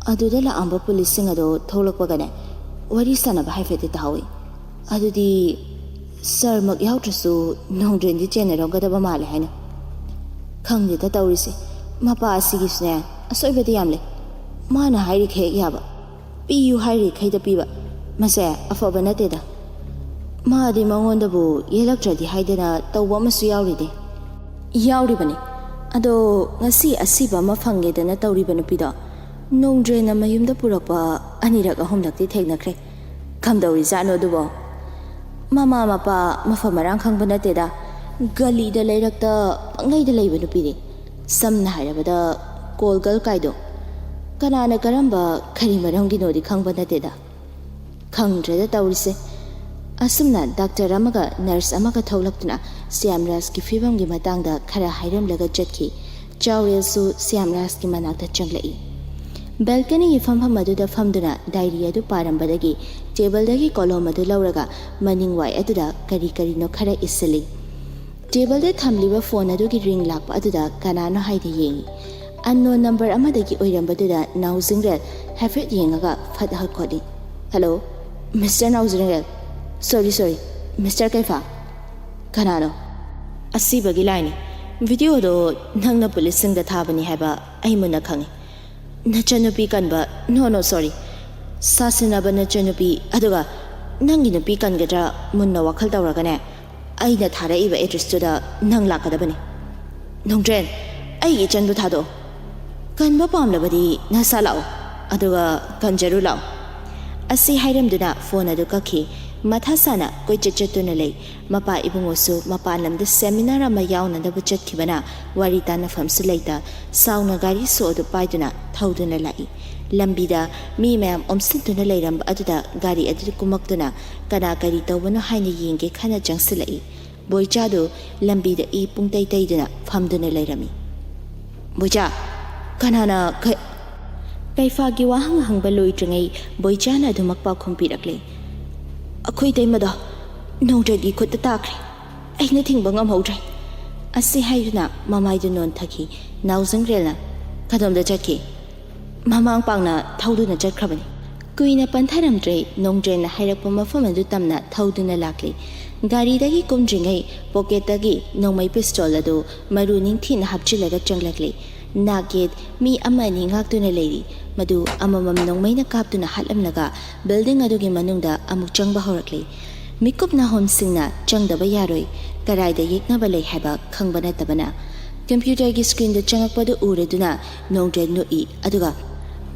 ꯑꯗꯨꯗ ꯂꯥꯛꯑꯝꯕ ꯄꯨꯂꯤꯁꯁꯤꯡ ꯑꯗꯣ ꯊꯣꯛꯂꯛꯄꯒꯅꯦ, ꯋꯥꯔꯤ ꯁꯥꯟꯅꯕ ꯍꯥꯏꯐꯦꯠꯇꯤ ꯇꯥꯍꯧꯏ꯫ ꯑꯗꯨꯗꯤ ꯁꯔꯃꯛ ꯌꯥꯎꯗ꯭ꯔꯁꯨ ꯅꯣꯡꯗ꯭ꯔꯦꯟꯗꯤ ꯆꯦꯟꯅꯔꯝꯒꯗꯕ ꯃꯥꯜꯂꯦ ꯍꯥꯏꯅ꯫ ꯈꯪꯗꯦꯗ ꯇꯧꯔꯤꯁꯦ, ꯃꯄꯥ ꯑꯁꯤꯒꯤꯁꯨꯅꯦ ꯑꯁꯣꯏꯕꯗꯤ ꯌꯥꯝ ꯂꯩ꯫ ꯃꯥꯅ ꯍꯥꯏꯔꯤꯈꯩ ꯍꯦꯛ ꯌꯥꯕ, ꯄꯤꯌꯨ ꯍꯥꯏꯔꯤꯈꯩꯗ ꯄꯤꯕ, ꯃꯁꯦ ꯑꯐꯕ ꯅꯠꯇꯦꯗ꯫ ꯃꯥꯗꯤ ꯃꯉꯣꯟꯗꯕꯨ ꯌꯦꯜꯂꯛꯇ꯭ꯔꯗꯤ ꯍꯥꯏꯗꯅ ꯇꯧꯕ ꯑꯃꯁꯨ ꯌꯥꯎꯔꯤꯗꯤ꯫ ꯌꯥꯎꯔꯤꯕꯅꯤ꯫ ꯑꯗꯣ ꯉꯁꯤ ꯑꯁꯤꯕ ꯑꯃ ꯐꯪꯒꯦꯗꯅ ꯇꯧꯔꯤꯕ ꯅꯨꯄꯤꯗꯣ ꯅꯣꯡꯗ꯭ꯔꯦꯟꯅ ꯃꯌꯨꯝꯗ ꯄꯨꯔꯛꯄ ꯑꯅꯤꯔꯛ ꯑꯍꯨꯝꯂꯛꯇꯤ ꯊꯦꯡꯅꯈ꯭ꯔꯦ꯫ ꯀꯝꯗꯧꯔꯤꯖꯥꯠꯅꯣ ꯑꯗꯨꯕꯣ? ꯃꯃꯥ ꯃꯄꯥ ꯃꯐꯝ ꯃꯔꯥꯡ ꯈꯪꯕ ꯅꯠꯇꯦꯗ꯫ ꯒꯂꯤꯗ ꯂꯩꯔꯛꯇ ꯄꯪꯂꯩꯗ ꯂꯩꯕ ꯅꯨꯄꯤꯅꯤ꯫ ꯁꯝꯅ ꯍꯥꯏꯔꯕꯗ ꯀꯣꯜ ꯒꯔꯜ ꯀꯥꯏꯗꯣ꯫ ꯀꯅꯥꯅ ꯀꯔꯝꯕ ꯀꯔꯤ ꯃꯔꯝꯒꯤꯅꯣꯗꯤ ꯈꯪꯕ ꯅꯠꯇꯦꯗ꯫ ꯈꯪꯗ꯭ꯔꯦꯗ ꯇꯧꯔꯤꯁꯦ꯫ ꯑꯁꯨꯝꯅ ꯗꯥꯛꯇꯔ ꯑꯃꯒ ꯅꯔꯁ ꯑꯃꯒ ꯊꯣꯛꯂꯛꯇꯨꯅ ꯁ꯭ꯌꯥꯝꯔꯥꯖꯀꯤ ꯐꯤꯕꯝꯒꯤ ꯃꯇꯥꯡꯗ ꯈꯔ ꯍꯥꯏꯔꯝꯂꯒ ꯆꯠꯈꯤ꯫ ꯆꯥꯎꯔꯦꯜꯁꯨ ꯁ꯭ꯌꯥꯝꯔꯥꯖꯀꯤ ꯃꯅꯥꯛꯇ ꯆꯪꯂꯛꯏ꯫ ꯕꯦꯜꯀꯅꯤꯒꯤ ꯐꯝꯐꯝ ꯑꯗꯨꯗ ꯐꯝꯗꯨꯅ ꯗꯥꯏꯔꯤ ꯑꯗꯨ ꯄꯥꯔꯝꯕꯗꯒꯤ ꯇꯦꯕꯜꯗꯒꯤ ꯀꯣꯂꯣꯝ ꯑꯗꯨ ꯂꯧꯔꯒ ꯃꯅꯤꯡꯋꯥꯏ ꯑꯗꯨꯗ ꯀꯔꯤ ꯀꯔꯤꯅꯣ ꯈꯔ ꯏꯁꯤꯜꯂꯤ꯫ ꯇꯦꯕꯜꯗ ꯊꯝꯂꯤꯕ ꯐꯣꯟ ꯑꯗꯨꯒꯤ ꯔꯤꯡ ꯂꯥꯛꯄ ꯑꯗꯨꯗ ꯀꯅꯥꯅꯣ ꯍꯥꯏꯅ ꯌꯦꯡꯏ꯫ ꯑꯟꯅꯣꯟ ꯅꯝꯕꯔ ꯑꯃꯗꯒꯤ ꯑꯣꯏꯔꯝꯕꯗꯨꯗ ꯅꯥꯎꯖꯤꯡꯔꯦꯜ ꯍꯥꯏꯐꯦꯠ ꯌꯦꯡꯉꯒ ꯐꯠ ꯍꯧꯒꯠꯂꯤ꯫ "Hello, mister Naojingrel. Sorry, sorry, mister Keipha. ꯀꯅꯥꯅꯣ?" "ꯑꯁꯤꯕꯒꯤ ꯂꯥꯏꯅꯤ꯫ ꯚꯤꯗꯤꯑꯣꯗꯣ ꯅꯪꯅ ꯄꯨꯂꯤꯁꯁꯤꯡꯗ ꯊꯥꯕꯅꯤ ꯍꯥꯏꯕ ꯑꯩ ꯃꯨꯟꯅ ꯈꯪꯏ꯫ ꯅꯆꯟꯅꯨꯄꯤ ꯀꯟꯕ, ꯅꯣ, ꯅꯣ, ꯁꯣꯔꯤ, ꯁꯥꯁꯤꯟꯅꯕ ꯅꯆꯟꯅꯨꯄꯤ, ꯑꯗꯨꯒ ꯅꯪꯒꯤ ꯅꯨꯄꯤ ꯀꯟꯒꯗ꯭ꯔꯥ ꯃꯨꯟꯅ ꯋꯥꯈꯜ ꯇꯧꯔꯒꯅꯦ, ꯑꯩꯅ ꯊꯥꯔꯛꯏꯕ ꯑꯦꯗ꯭ꯔꯦꯁꯇꯨꯗ ꯅꯪ ꯂꯥꯛꯀꯗꯕꯅꯤ꯫ ꯅꯣꯡꯗ꯭ꯔꯦꯟ, ꯑꯩꯒꯤ ꯏꯆꯟꯕꯨ ꯊꯥꯗꯣꯛꯑꯣ꯫ ꯀꯟꯕ ꯄꯥꯝꯂꯕꯗꯤ ꯅꯁꯥ ꯂꯥꯛꯑꯣ, ꯑꯗꯨꯒ ꯀꯟꯖꯔꯨ ꯂꯥꯛꯑꯣ꯫" ꯑꯁꯤ ꯍꯥꯏꯔꯝꯗꯨꯅ ꯐꯣꯟ ꯑꯗꯨ ꯀꯛꯈꯤ꯫ ꯃꯊꯥ ꯁꯥꯅ ꯀꯣꯏꯆꯠ ꯆꯠꯇꯨꯅ ꯂꯩ꯫ ꯃꯄꯥ ꯏꯕꯨꯡꯉꯣꯁꯨ ꯃꯄꯥꯟ ꯂꯝꯗ ꯁꯦꯃꯤꯅꯥꯔ ꯑꯃ ꯌꯥꯎꯅꯅꯕ ꯆꯠꯈꯤꯕꯅ ꯋꯥꯔꯤ ꯇꯥꯟꯅꯐꯝꯁꯨ ꯂꯩꯇ ꯁꯥꯎꯅ ꯒꯥꯔꯤ ꯁꯣ ꯑꯗꯨ ꯄꯥꯏꯗꯨꯅ ꯊꯧꯗꯨꯅ ꯂꯥꯛꯏ꯫ ꯂꯝꯕꯤꯗ ꯃꯤ ꯃꯌꯥꯝ ꯑꯣꯝꯁꯤꯟꯗꯨꯅ ꯂꯩꯔꯝꯕ ꯑꯗꯨꯗ ꯒꯥꯔꯤ ꯑꯗꯨꯗ ꯀꯨꯝꯃꯛꯇꯨꯅ ꯀꯅꯥ ꯀꯔꯤ ꯇꯧꯕꯅꯣ ꯍꯥꯏꯅ ꯌꯦꯡꯒꯦ ꯈꯟꯅ ꯆꯪꯁꯤꯜꯂꯛꯏ꯫ ꯕꯣꯏꯆꯥꯗꯨ ꯂꯝꯕꯤꯗ ꯏ ꯄꯨꯡꯇꯩ ꯇꯩꯗꯨꯅ ꯐꯝꯗꯨꯅ ꯂꯩꯔꯝꯃꯤ꯫ "ꯕꯣꯏꯆꯥ, ꯀꯅꯥꯅ ꯀ-" ꯀꯩꯐꯥꯒꯤ ꯋꯥꯍꯪ ꯍꯪꯕ ꯂꯣꯏꯗ꯭ꯔꯤꯉꯩ ꯕꯣꯏꯆꯥꯅ ꯑꯗꯨꯃꯛ ꯄꯥꯎꯈꯨꯝ ꯄꯤꯔꯛꯂꯦ꯫ "ꯑꯩꯈꯣꯏ ꯏꯇꯩꯃꯗꯣ ꯅꯣꯡꯗ꯭ꯔꯦꯟꯒꯤ ꯈꯨꯠꯇ ꯇꯥꯈ꯭ꯔꯦ꯫ ꯑꯩꯅ ꯊꯤꯡꯕ ꯉꯝꯍꯧꯗ꯭ꯔꯦ꯫ ꯑꯁꯤ ꯍꯥꯏꯗꯨꯅ ꯃꯃꯥꯏꯗꯨ ꯅꯣꯟꯊꯈꯤ꯫ ꯅꯥꯎꯖꯝꯔꯦꯜꯅ, "ꯀꯗꯣꯝꯗ ꯆꯠꯈꯤ?" "ꯃꯃꯥꯡ ꯄꯥꯡꯅ ꯊꯧꯗꯨꯅ ꯆꯠꯈ꯭ꯔꯕꯅꯤ"꯫ ꯀꯨꯏꯅ ꯄꯟꯊꯔꯝꯗ꯭ꯔꯦ, ꯅꯣꯡꯗ꯭ꯔꯦꯟꯅ ꯍꯥꯏꯔꯛꯄ ꯃꯐꯝ ꯑꯗꯨ ꯇꯝꯅ ꯊꯧꯗꯨꯅ ꯂꯥꯛꯂꯤ꯫ ꯒꯥꯔꯤꯗꯒꯤ ꯀꯨꯝꯗ꯭ꯔꯤꯉꯩ ꯄꯣꯀꯦꯠꯇꯒꯤ ꯅꯣꯡꯃꯩ ꯄꯤꯁꯇꯣꯜ ꯑꯗꯨ ꯃꯔꯨ ꯅꯤꯡꯊꯤꯅ ꯍꯥꯞꯆꯤꯜꯂꯒ ꯆꯪꯂꯛꯂꯤ꯫ ꯅꯥꯛ ꯌꯦꯠ ꯃꯤ ꯑꯃ ꯑꯅꯤ ꯉꯥꯛꯇꯨꯅ ꯂꯩꯔꯤ꯫ ꯃꯗꯨ ꯑꯃꯃꯝ ꯅꯣꯡꯃꯩꯅ ꯀꯥꯞꯇꯨꯅ ꯍꯥꯠꯂꯝꯂꯒ ꯕꯤꯜꯗꯤꯡ ꯑꯗꯨꯒꯤ ꯃꯅꯨꯡꯗ ꯑꯃꯨꯛ ꯆꯪꯕ ꯍꯧꯔꯛꯂꯤ꯫ ꯃꯤꯀꯨꯞ ꯅꯥꯍꯣꯝꯁꯤꯡꯅ ꯆꯪꯗꯕ ꯌꯥꯔꯣꯏ, ꯀꯔꯥꯏꯗ ꯌꯦꯛꯅꯕ ꯂꯩ ꯍꯥꯏꯕ ꯈꯪꯕ ꯅꯠꯇꯕꯅ꯫ ꯀꯝꯄ꯭ꯌꯨꯇꯔꯒꯤ ꯁ꯭ꯀ꯭ꯔꯤꯟꯗ ꯆꯪꯉꯛꯄꯗꯨ ꯎꯔꯗꯨꯅ ꯅꯣꯡꯗ꯭ꯔꯦꯟ ꯅꯣꯛꯏ, ꯑꯗꯨꯒ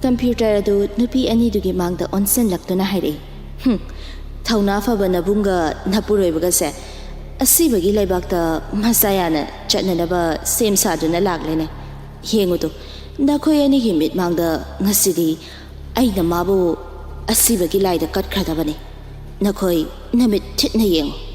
ꯀꯝꯄ꯭ꯌꯨꯇꯔ ꯑꯗꯨ ꯅꯨꯄꯤ ꯑꯅꯤꯗꯨꯒꯤ ꯃꯥꯡꯗ ꯑꯣꯟꯁꯤꯜꯂꯛꯇꯨꯅ ꯍꯥꯏꯔꯛꯏ, "ꯍꯨꯝ, ꯊꯧꯅꯥ ꯐꯕ ꯅꯕꯨꯡꯒ ꯅꯄꯨꯔꯣꯏꯕꯒꯁꯦ ꯑꯁꯤꯕꯒꯤ ꯂꯩꯕꯥꯛꯇ ꯃꯁꯥ ꯌꯥꯅ ꯆꯠꯅꯅꯕ ꯁꯦꯝ ꯁꯥꯗꯨꯅ ꯂꯥꯛꯂꯦꯅꯦ꯫ ꯌꯦꯡꯉꯨꯗꯣ, ꯅꯈꯣꯏ ꯑꯅꯤꯒꯤ ꯃꯤꯠꯃꯥꯡꯗ ꯉꯁꯤꯗꯤ ꯑꯩꯅ ꯃꯥꯕꯨ ꯑꯁꯤꯕꯒꯤ ꯂꯥꯏꯗ ꯀꯠꯈ꯭ꯔꯗꯕꯅꯤ꯫ ꯅꯈꯣꯏ ꯅꯃꯤꯠ ꯊꯤꯠꯅ ꯌꯦꯡꯉꯨ"꯫